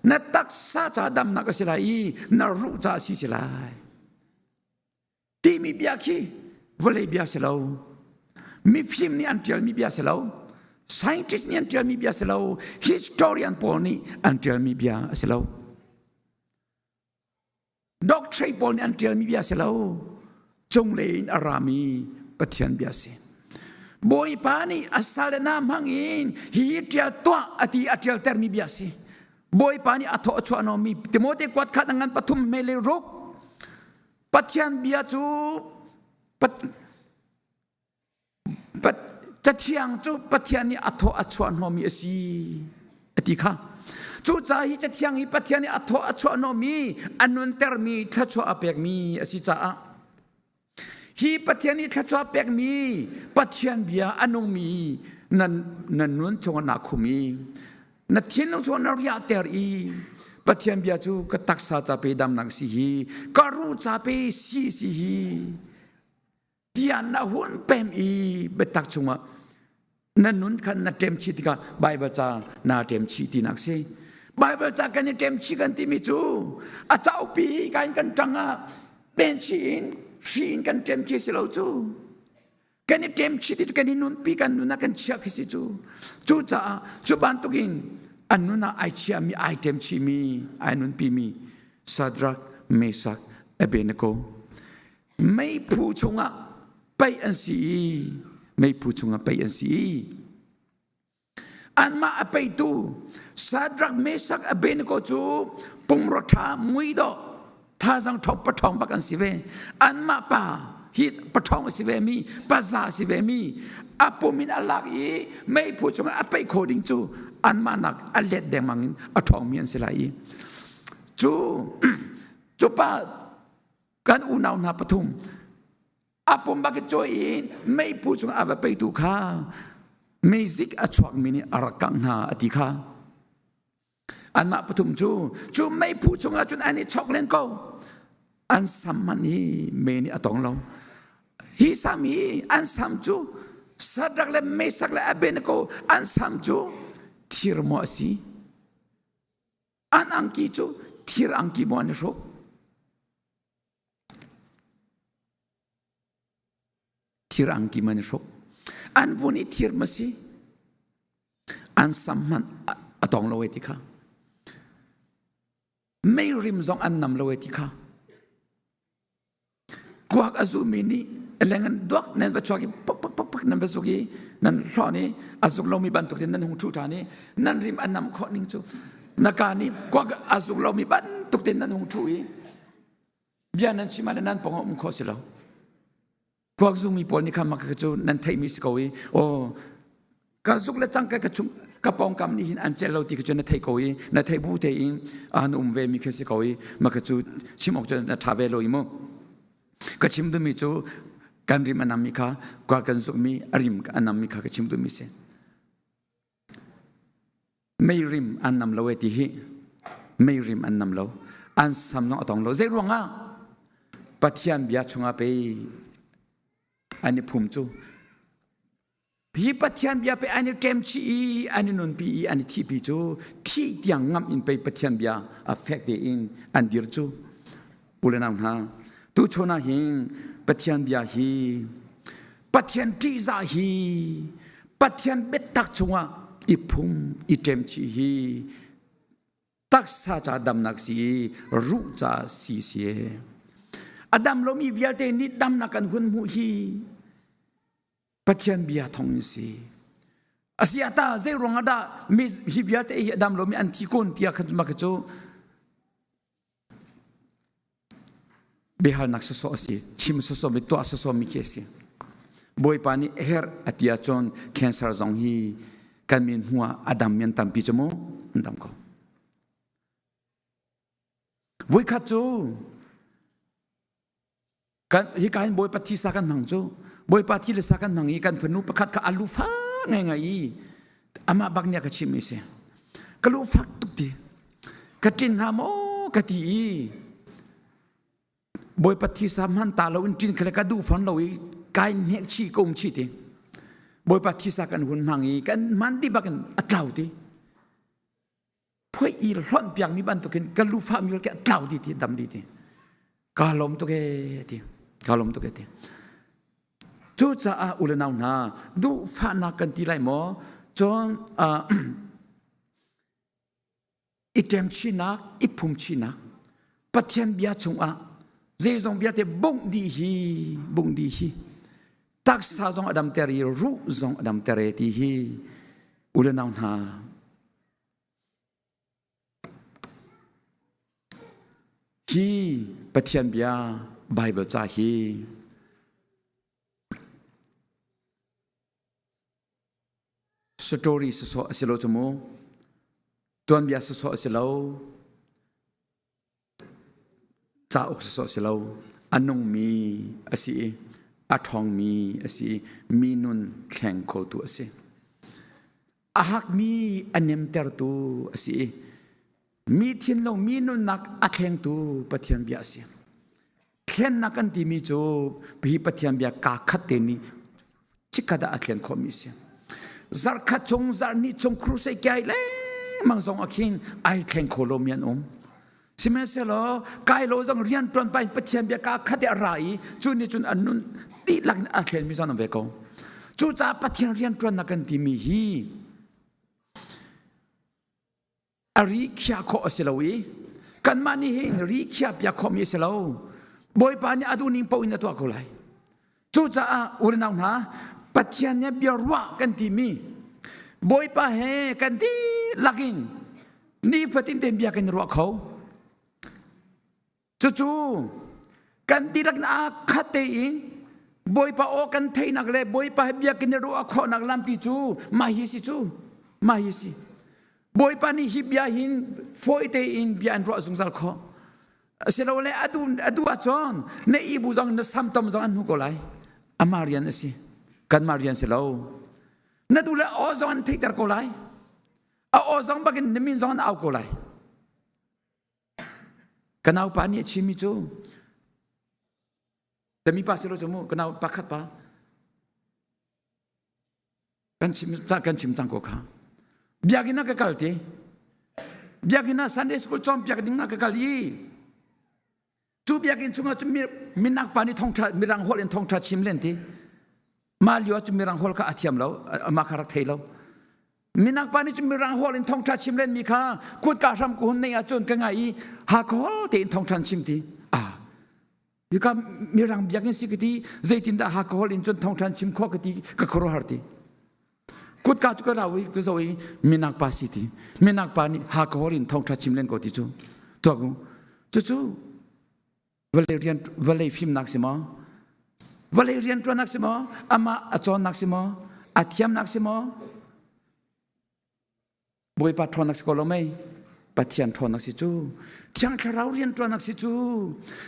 na taksa ca damnak a si lai i na ruh ca a si si lai timi bia khi vawlei bia si lo mifim nih an ṭialmi bia si lo scientist nih an ṭialmi bia si lo historian pawl nih an ṭialmi bia a si lo doctorate pawl nih an ṭialmi bia si lo cunglei in a rami Pathian bia si Bawipa nih a sal na hmang in hihi ṭial tuah a ti a ṭialtermi bia si Bawipa nih a thawh a chuah nomi Timote kuat khat a ngan pathum me le ruk Pathian bia cu Cathiang cu Pathian nih a thaw a chuah hnawmi a si a ti kha. Cucaah hi cathiang hi Pathian nih a thaw a chuah hnawmi a nuntermi thluachuah a pekmi a si caah hi Pathian nih thluachuah pekmi Pathian bia a nungmi nan nan nun chungah naa khum i na thinlung chungah na riahter i Pathian bia cu ka taksa ca pe damnak si hi ka ruh ca pe si si hi tiah na hun pem i biatak chungah na nun khan na ṭem chih tikah Baibal ca naa ṭem chih tinak si. Baibal ca kan i ṭem chih kan timi cu a caukpi ka in kan ṭang ah pen chih in hri in kan ṭem khi si lo cu. Kan i ṭem chih ti cu kan i nunpi kan nun ah kan chiah khi si cu. Cucaah cu bantukin an nun ah ai chiahmi ai ṭem chihmi ai nunpimi Shadrach, Meshach, Abednego meiphu chungah paih an si i meiphu chungah paih an si i anmah a peitu Shadrach Meshach Abednego cu pumrua ṭha muidawh thazang ṭhawng paṭhawng bak an si ve anmah pa hi paṭhawng a si ve mi paza a si ve mi a pum in a lak i meiphu chungah a peih kho ding cu anmah nak a let dengmang in a ṭhawngmi an si lai i cu cu pa kan unau hna pathum a pum bak i cawi in meiphu chung a va peitu kha meizik a chuakmi nih a rak kangh hna a ti kha anmah pathum cu cu meiphu chungah cun an i chok len ko an sam hmanh hi me nih a tong lo hi sam hi an sam cu Sadrak le Mesak le Abednego an sam cu thir maw a si An angki cu thir angki maw an i hruk? Thir angki man i hruk. An vun i thir ma si? An sam hmanh a tong lo e ti kha. Mei rim zong an nam lo e ti kha. Kuak a zumi nih leng an duak nan va chuak i pak pak pak pak nan va zuk i nan hlawn i a zuk lomi bantuk in nan hung ṭhu ṭhan i nan rim a nam khawh ning cu na ka nih kuak a zuk lomi bantuk tein nan hung ṭhu i bia nan chim ah le nan pawng ah um khawh si lo. Kuak zumi pawl nih kha maka cu nan theihmi si ko i aw ka zuk le cangka ka chung ka pawngkam nih hin an celh lo ti kha cu na theih ko i na theih bu tein an um ve mi khi si ko i maka cu chim awk cu na tha ve lo i mu ka chim duhmi cu kan rim a nam mi kha kwa kan zuk mi a rim a nam mi kha ka chim duhmi si mei rim an nam lo e ti hi mei rim an nam lo an sam zong a tong lo zei ruangah Pathian bia chungah pei an i phum cu hi Pathian bia pei an i ṭem chih i an i nunpi i an i thihpi cu thih tiang ngamh in pei Pathian bia a fek tein an dir cu u le nau hna tuchun ah hin Pathian bia hi Pathian ṭihzah hi Pathian biatak chungah i phum i ṭem chih hi taksa ca damnak si i ruh ca si si a dam lomi vialte nih damnak kan hun hmuh hi Pathian bia thong in si asi ata zei ruang ah dah mi hi vialte hi a dam lomi an thi kun tiah khan maka cu Biahalnak sawsawh a si, chim sawsawh mi, tuah sawsawh mi khi a si. Bawipa nih herh a ti ahcun cancer zong hi Kan min hmu ah a dam mi an tampi cu mu an tam ko. Voikhat cu kan hika hin Bawipa thisa kan hmang cu Bawipa thi le sa kan hmang i kan fanu pakhat kha a lu fak ngaingai i amah bak nih a ka chimh mi si. Ka lu fak tuk ti. Ka ṭin hnga maw ka ti i Bawipa thisa hman ta lo in ṭin khale ka duh fawn lo i kai hnek chih ka um chih ti. Bawipa thisa kan hun hmang i kan hman ti bak in a tlau ti. Phoi i hlonh piak mi bantukin ka lu fah mi ke a tlau di ti dam di ti. Ka lawm tuk e ti. Ka lawm tuk e ti. Cucaah u le nau hna duhfahnak kan ti lai maw? Cun i ṭemchinak, i phumchinak, Pathian bia chungah zeizong vialte bungh dih hi, bungh dih hi, taksa zong a damter i ruh zong a damter e ti hi u le nau hna hi Pathian bia Bible ca hi Story sawsawh a si lo cu mu. Tuanbia sawsawh a si lo. Cauk sawsawh a si lo. A nungmi a si i a ṭhawngmi a si i mi nun thleng khotu a si. A hakmi a nemtertu a si i mi thinlung mi nunnak a thlengtu Pathian bia a si. Thlennak kan timi cu hi Pathian bia kaa khat te nih chikkhat ah a thlen khawhmi a si. Zarhkhat chung, zarhhnih chung crusade kai lengmang zong ah khin ai thleng kho lomi an um. Sihmanhsehlaw kai lo zong rian ṭuan pa in Pathian bia kaa khat i a ra i cu nih cun an nun dihlak in a thlenmi zong an um ve ko. Cucaah Pathian rian ṭuannak kan timi hi a ri khiah khawh a si lo i kanmah nih hin ri khiah piak khawhmi a si lo. Bawipa nih a duhning paoh in a tuah ko lai. Cucaah unau hna, Pathian nih bia ruah kan timi Bawipa he kan dihlak in nifatin tein bia kan i ruah kho. Cucu kan dihlak in aa khat tein Bawipa aw kan theihnak le Bawipa he bia kan i ruah khawhnak lampi cu mah hi si cu mah hi si. Bawipa nih hi bia hin fawi tein bia an ruah zungzal khawh. Asilole a duh ahcun na ibu zong na samtom zong an hmu ko lai. Amah rian a si. Kanmah rian si lo. Na duh le aw zong an theihter ko lai. A aw zong bakin na min zong an au ko lai. Ka naupa nih a chimmi cu Tami pa si lo cu mu ka nau pakhat pa kan chim kan chim cang ko kha biakinn ah ka kal ti biakinn ah Sunday school cawnpiak ding ah ka kal i cu biakinn chungah cu minak pa nih thongtha mirang holh in thongtha chim len ti mah lio ah cu mirang holh kha a thiam lo amah kha rak thei lo minak pa nih cu mirang holh in thongtha chim len mi kha kutka hram ku hun nei ahcun ka ngai i hakhawl tein thongthan chim ti ah Hika mirang biakinn si ka ti zeitindah alcohol in cun thawngṭhan chim khawh ka ti ka khuaruahhar ti. Kutka cu ka rau i ka zoh i minak pa si ti. Minak pa nih alcohol in thawngṭha chim len ko ti cu. Tuak u. Cucu vawlei rian vawlei fimnak si maw? Vawlei rianṭuannak si maw? Amah a cawnnak si maw? A thiamnak si maw? Bawipa ṭhawnnak si ko lo mei? Pathian ṭhawnnak si cu. Thiang Thlarau rianṭuannak si cu.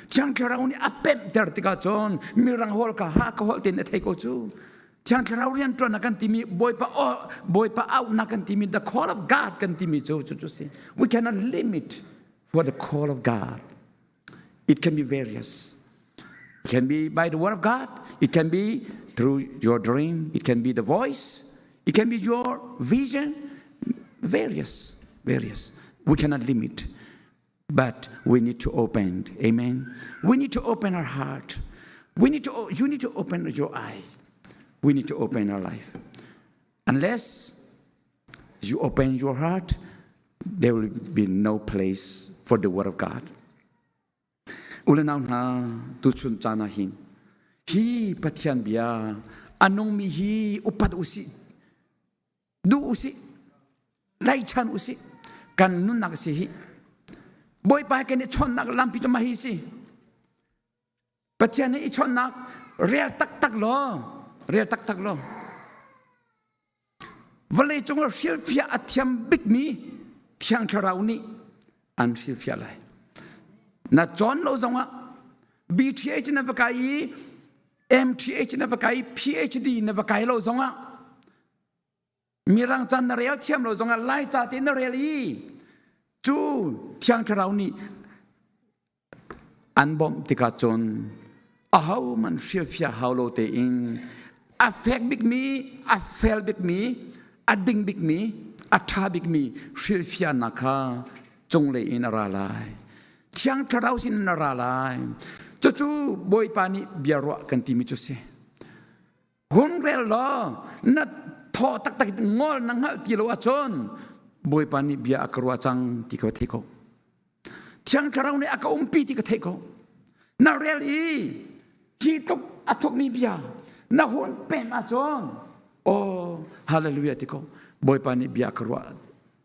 Thiang Thlarau nih a pemhter tikah cun mirang holh ka ha ka holh tein a thei ko cu. Thiang Thlarau rianṭuannak kan timi Bawipa aw Bawipa auhnak kan timi the call of God kan timi cu cu cu si. We cannot limit for the call of God. It can be various. It can be by the word of God. It can be through your dream. It can be the voice. It can be your vision. Various, various. We cannot limit. But we need to open. Amen. We need to open our heart. We need to, you need to open your eye. We need to open our life. Unless you open your heart, there will be no place for the word of God. Ulenau hna tuchun caan ah hin hi Pathian bia a nungmi hi upat usih duh usih tlaichan usih kan nunnak si hi Bawipa kan i chawnhnak lampi cu mah hi si Pathian nih i chawnhnak rel taktak law rel taktak law. Vawlei cung ah hrilhfiah a thiam bikmi Thiang Thlarau nih an hrilhfiah lai. Na cawn lo zongah BTH na va kai i MTH na va kai i PhD na va kai lo zongah Mirang ca na rel thiam lo zongah Lai ca te na rel i cu Thiang Thlarau nih an bawmh tikah cun ahohmanh hrilhfiah hau lo tein a fek bikmi, a fel bikmi, a ding bikmi, a ṭha bikmi hrilhfiahnak kha cunglei in a ra lai. Thiang Thlarau sin in a ra lai. Cucu Bawipa nih bia ruah kan timi cu si. Hun rel law na thaw taktak in ngol na hngalh ti lo ahcun Bawipa nih bia a ka ruah cang ti ka thei ko. Thiang Thlarau nih a ka umpi ti ka thei ko. Na rel i hi tluk a thukmi bia na hun pem ahcun oh hallelujah ti ko. Bawipa nih bia a ka ruah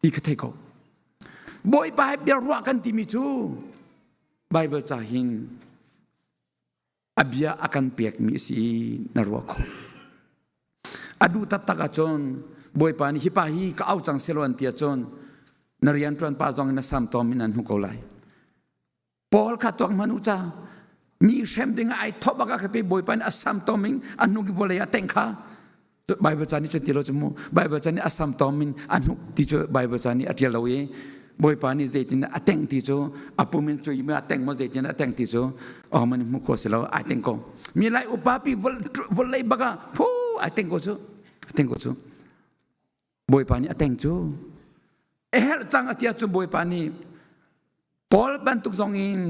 ti ka thei ko. Bawipa he bia ruah kan timi cu Bible ca hin a bia a kan pekmi a si i na ruah khawh. A duh taktak ahcun Bawipa nih hi pa hi ka au cang selaw an ti ahcun na rianṭuan pa zong in na sam tom in an hmu ko lai. Paul kha tuak hmanh u ca mi hrem ding ah ai thawh bak ah kha pe Bawipa nih a sam tom in a hnuk i vawlei ah tengh kha Bible ca nih cun ti lo cu mu Bible ca nih a sam tom in a hnuk ti cu Bible ca nih a ṭial lo i Bawipa nih zeitin a tengh ti cu a pum in cui a tengh maw zeitin a tengh ti cu oh man hmu kho si lo ai teng ko mi lai upa pi vawlei bak ah phu ai teng ko cu a teng ko cu Bawipa nih a teng cu a herh cang a tia cu Bawipa nih Paul bantuk zong in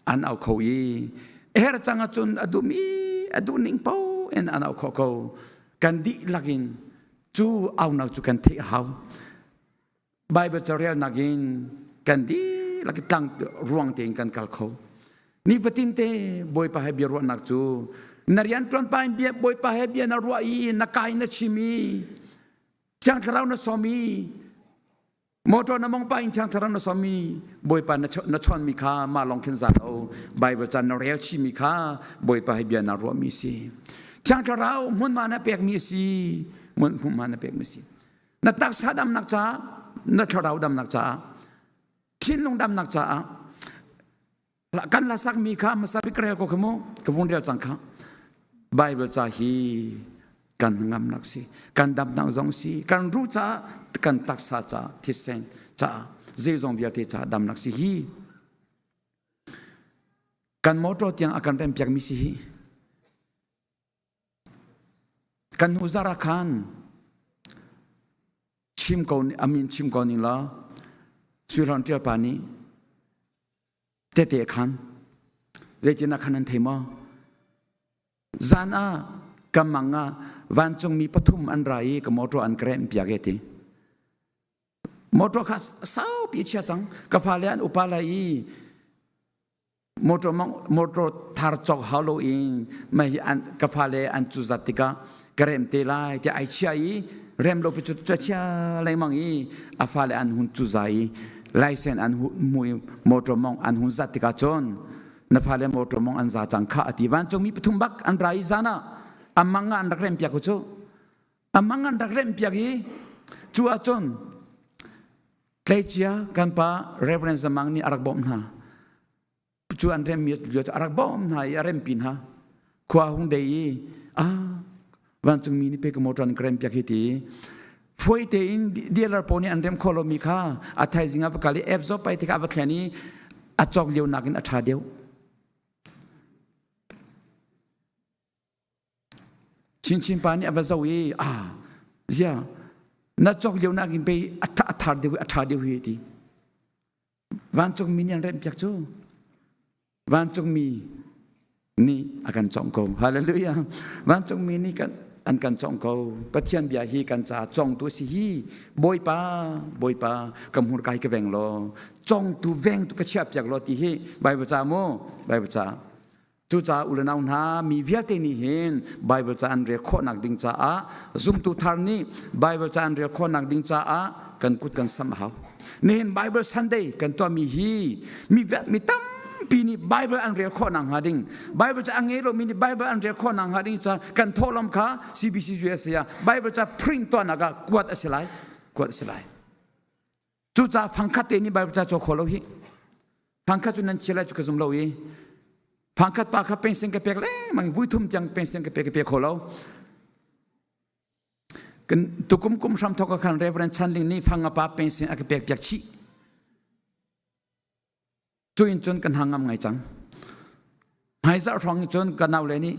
an au kho i her cang ahcun a duhmi a duh ning paoh in an au khawh ko. Kan dihlak in cu aunak cu kan theih a hau. Bible carelnak in kan dihlak tlang ruang tein kan kal kho. Nifatin te Bawipa he bia ruahnak cu na rian ṭuan pa in bia Bawipa he bia na ruah i na kai na chim i Thiang Thlarau na sawm i Motor na mong pa in thiang thlarau na sawmmi Bawipa na chawnmi kha mah lawng khin za lo Bible ca na rel chihmi kha Bawipa hi bia na ruahmi si. Thiang thlarau hmunhma na pekmi si hmunhma na pekmi si. Na taksa damnak caah na thlarau damnak caah thinlung damnak caah kan la sakmi kha hmasa bik rel ko kha mu ka vun rel cang kha Bible ca hi kan ngamnak si kan damnak zong si kan ruh caah kan taksa caah thisen caah zeizong vialte caah damnak si hi kan motor tiang a kan rem piakmi si hi kan hnu zara khan chim ko amin chim ko ning la Sui Ron Tial pa nih tete khan zeitin ah khan an thei maw zan ah ka mang ah vancungmi pathum an ra i ka motor an ka remh piak e ti motor kha saupi chia cang ka fale an upa lai i motor motor thar cawk hau lo in mei an ka fale an cu zat tikah ka rem te lai ti ai chia i rem lo pi cu chia lengmang i a fale an hun cu za i license an hmu i motor mong an hun zat tikah cun na fale motor mong an za cang kha ati vancung mi pathum bak an ra i zan ah amang ah an rak rem piak cu amang an rak rem piak i cu ahcun tleicia kan pa Reverend Zamang nih a rak bawmh hna cu an remmi lio cu a rak bawm hna i a rempi hna khua hung dei i ah vancungmi nih pe ka motor an ka rem piak hi ti fuai tein dealer pawl nih an rem khawh lomi kha a thaizing ah va kal i app zawp pai tikah a va thlen i a cawk lio nakin a ṭha deuh Chinchin pa nih a va zoh i ah zia na cawk lio nakin pei a thar deuh a ṭha deuh hi ti Vancungmi nih an remhpiak cu. Vancungmi nih a kan cawngh ko. Hallelujah. Vancungmi nih kan an kan cawngh ko. Pathian bia hi kan caah cawngtu a si hi. Bawipa, Bawipa, ka hmurka hi ka veng law, cawngtu vengtu ka chiahpiak law ti hi Bible ca mu, Bible ca. Cucaah u le nau hna, mi vialte nih hin Bible ca an rel khawhnak ding caah zumtu thar nih Bible ca an rel khawhnak ding caah kan kut kan samh a hau. Nihin Bible Sunday kan tuahmi hi mi mi tampi tampi nih Bible an rel khawh nak hnga ding Bible ca a ngei lomi nih Bible an rel khawh nak hnga ding ca kan thawhlawm kha CBC USA ah Bible ca print tuahnak ah kuat a si lai kuat a si lai cucaah fangkhat te nih Bible ca caw kho lo hi fangkhat cu nan chia lai cu ka zum lo i fangkhat pa kha pension ka pek lengmang vui thum tiang pension ka pek ka pe kho lo Kan tukum kum hram thok khan Reverend Chan Ling nih fang pa pension a ka pek piak chih. Cu in cun kan hangam ngai cang. Hmaizarh hrawng in cun ka nau le nih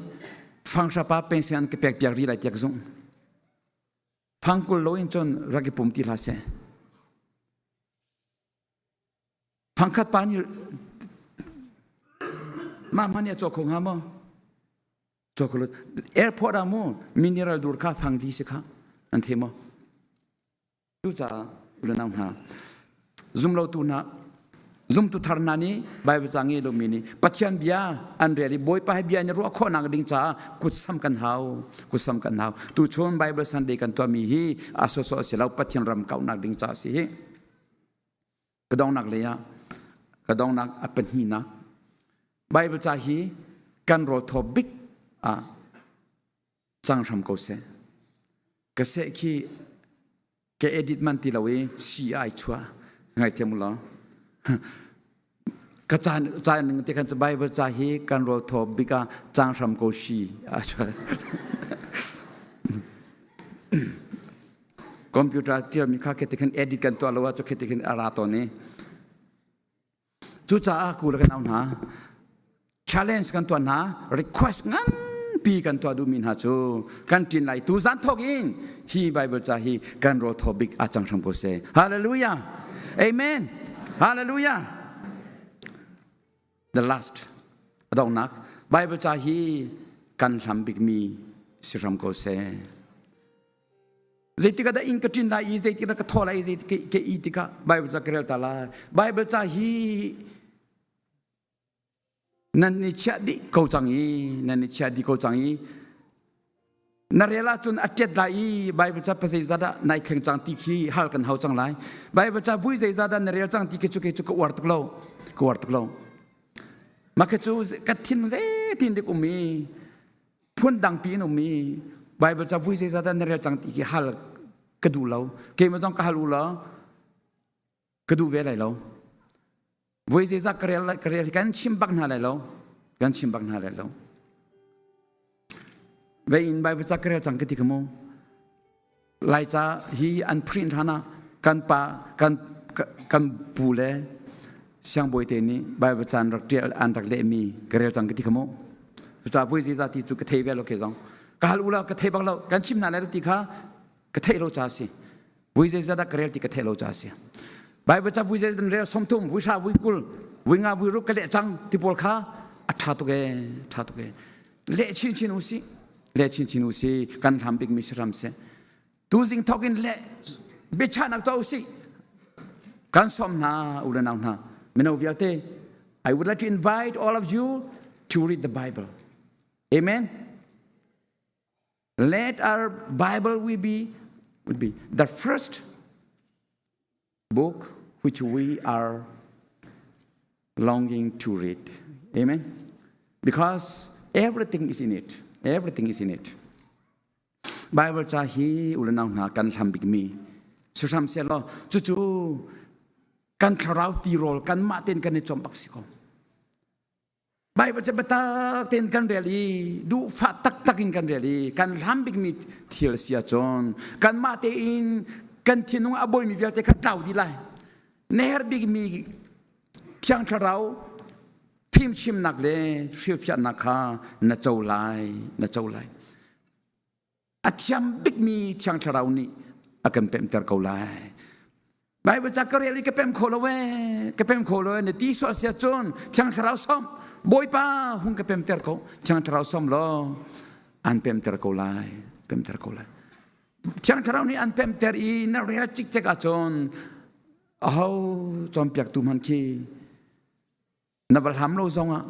fanghra pa pension an ka pek piak ri lai tiak zung. Fangkul lo in cun rak i pum ti hlah seh. Phangkhat pa nih mah hman nih a cawk kho hnga maw? Cawk kho lo. Airport ah mu mineral dur kha fang di si kha an thei maw? Cucaah unau hna zumlotu hna zumtu thar hna nih Bible ca ngei lomi nih Pathian bia an rel i Bawipa he bia in ruah khawhnak ding caah kutsam kan hau kutsam kan hau tuchun Bible Sunday kan tuahmi hi a sawsawh a si lo Pathian ram kauhnak ding caah a si hi Ka dongnak lei ah ka dongnak a pahnihnak Bible ca hi kan rawl thaw bik ah cang hram ko seh. Ka seh khi ka edit man ti lo i si ai chuah ngaithiam u law. Ka caan caan ning te khan Bible ca hi kan rawl thaw bik ah cang hram ko si a chuah. Computer tialmi kha khi khin edit kan tuah lo ah cu khi khin a ra tawn i cucaah ku le kan au hna challenge kan tuah hna request nganpi kan tuah duhmi hna cu kan ṭin lai tu zan thawk in hi Bible ca hi kan rawl thaw bik a cang hram ko seh hallelujah amen hallelujah the last a donghnak Bible ca hi kan hlam bikmi si hram ko seh Zeitik ah dah inn ka ṭin lai i zeitik dah ka thaw lai i zeitik ka i tikah Bible ca ka rel ta lai. Bible ca hi nan i chiah dih ko cang i nan i chiah dih ko cang i na rel ahcun a ṭet lai i Bible ca pa zeizat dah nai thleng cang ti khi hal kan hau cang lai. Bible ca vui zeizat dah na rel cang ti khi cu kei cu ka uar tuk lo. Ka uar tuk lo. Mah khi cu ka thin zeitin dik um i phun dangpi in um i Bible ca vui zeizat dah na rel cang ti khi hal ka duh lo keimah zong ka hal u law ka duh ve lai lo voi zeizat ka rel ka rel kan chim bak hna lai lo kan chim bak hna lai lo ve in Bible ca ka rel cang ka ti ka mu Laica hi an print hlan ah kan pa kan kan pu le siangbawi te nih Bible ca an rak ṭial an rak lehmi ka rel cang ka ti kha mu. Cucaah vui ziza ti cu ka thei ve lo ke zong. Ka hal u la ka thei bak lo kan chim hna lai lo ti kha ka theih lo ca si. Vui zeiza dah ka rel ti ka theih lo ca si. Bible ca vui zeiza rel 30 vui hra vui 20 vui nga vui ruk ka leh cang ti pawl kha a ṭha tuk ee ṭha tuk ee. Leh chinchin u sih le chinchin u si kan hlam bikmi si ram seh tuzing thawk in le biachahnak tuah u sih kan sawm hna u le nau hna mino vialte I would like to invite all of you to read the Bible amen let our Bible will be would be the first book which we are longing to read. Amen. Because everything is in it. Everything is in it. Bible ca hi ulanau hna kan hlam bikmi suhram se law cucu kan thlarau tirawl kan mah ten kan i cawm bak si ko. Bible cu biatak tein kan rel i duhfah taktak in kan rel i kan hlam bikmi thil a si ahcun kanmah tein kan thinlung a bawimi vialte kha tlau dih lai. Na herh bikmi Thiang Thlarau fimchimnak le hrilhfiahnak kha na co lai, na co lai. A thiam bikmi Thiang Thlarau nih a kan pemter ko lai. Bible ca ka rel i ka pem kho lo ee, ka pem kho lo ee, na ti sual sia cun Thiang Thlarau som, Bawipa hung ka pemter ko, Thiang Thlarau som law an pemter ko lai, pemter ko lai. Thiang Thlarau nih an pemter i na rel cikcek ahcun aho cawnpiaktu hmanh khi na va hlam lo zongah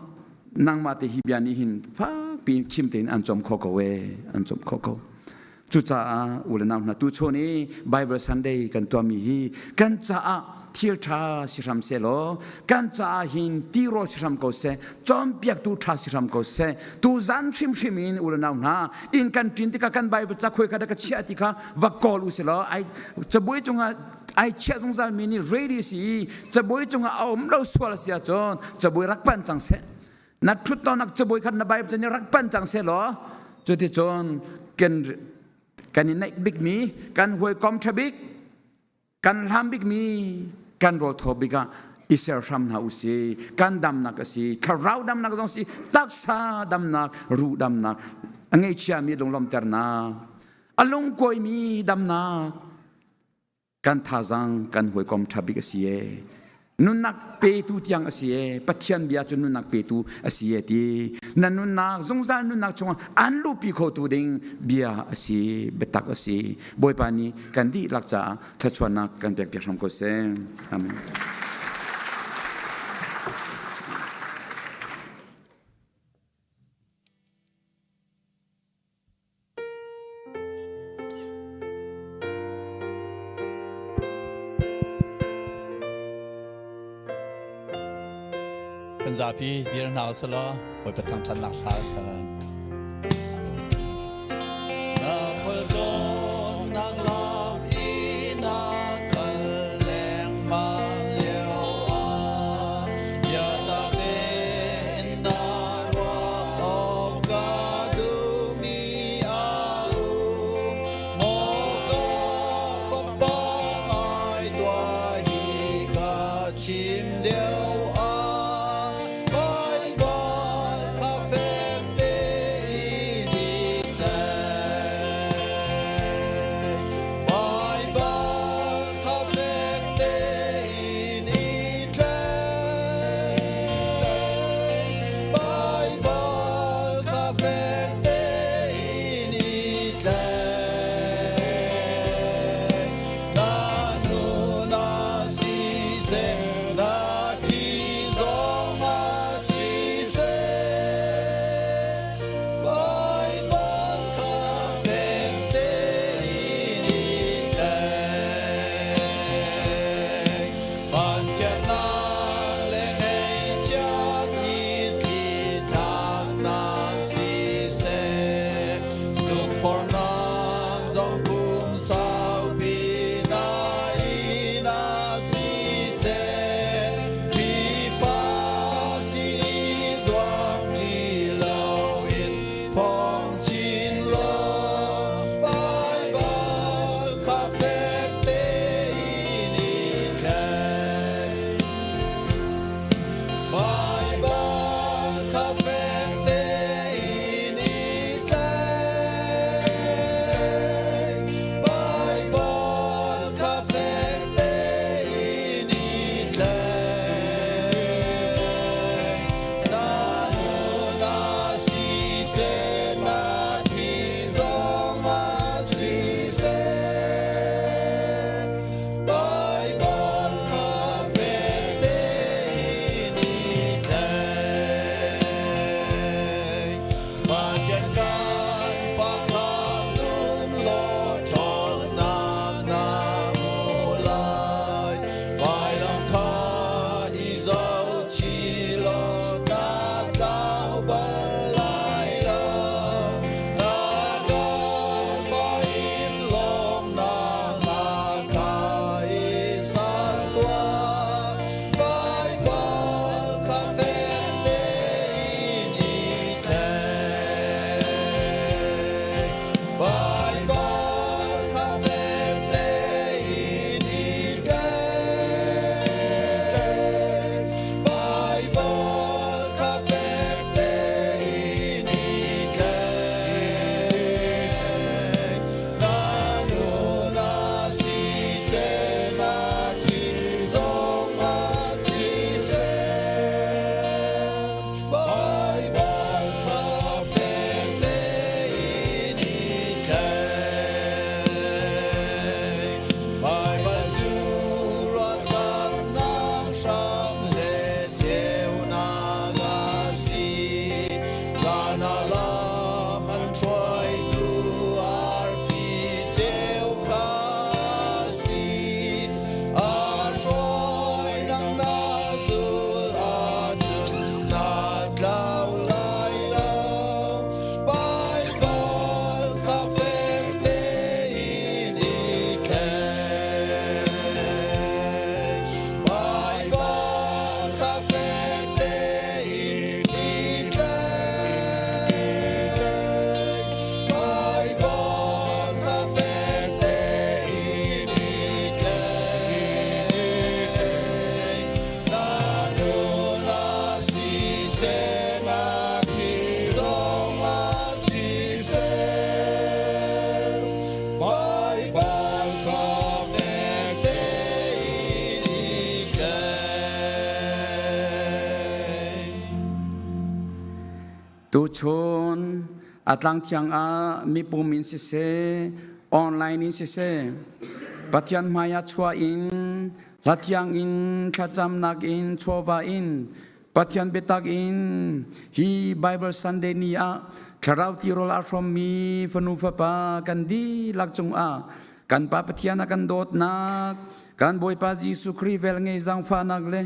nangmah te hi bia nih hin fakpi in khim tein an cawm kho ko ee an cawm kho ko cucaah u le nau hna tu chun i Bible Sunday kan tuahmi hi kan caah. thil ṭha si hram seh law kan caah hin tirawl si hram ko seh, cawnpiaktu ṭha si hram ko seh. Tu zan hrimhrim in u le nau hna, inn kan ṭin tikah kan Bible ca khuai kha dah ka chiah ti kha va kawl u sih law ai cabuai cungah ai chiah zungzal mi nih ready si i cabuai cungah a um lo sual a si ahcun cabuai rak pan cang seh. Na ṭhut tawnnak cabuai khan na Bible ca nih rak pan cang seh law cuticun kan kan i neih bikmi kan hawikom ṭha bik kan hlam bikmi kan rawl thaw bik ah i ser hram hna u si. Kan damnak a si, thlarau damnak zong si, taksa damnak, ruh damnak, a ngaihchiami lunglawmhternak, a lungkuaimi damnak, kan thazaang kan hawikom ṭha bik a si e. Nunnak petu tiang a si e. Pathian bia cu nunnak petu a si e ti. Na nunnak zungzal nunnak chungah an luhpi khotu ding bia a si, biatak a si. Bawipa nih kan dihlak caah thluachuahnak kan pek piak hram ko seh. Amen. Kan zapi dir hna usih law Bawipa thangṭhatnak hla sa lai. Na khualtlawnnak lam i na kal lengmang lio ah biatak tein na ruah awk ka duhmi a um. Maw ka fapa ngai tuah hi ka chim lio ah Baibal kha fek tein i tlaih. Baibal kha fek tein i tlaih. Baibal kha fek tein i tlaih. Na nun ah siseh, na Tuchun a tlangthiang ah mipum in siseh, online in siseh, Pathian hmai ah chuah in, hlathiang in, thlacamnak in, chawva in, Pathian biatak in hi Bible Sunday ni ah thlarau tirawl aa hrawmmi fanu fapa kan dihlak cungah kan Pa Pathian a kan dawtnak, kan Bawipa Jesuh Khrih velngei zaangfahnak le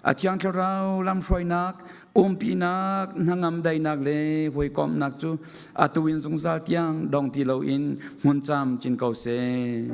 a Thiang Thlarau lamhruainak, umpinak, hnangam daihnak le hawikomhnak cu atu in zungzal tiang dong ti loin hmun camcin ko seh.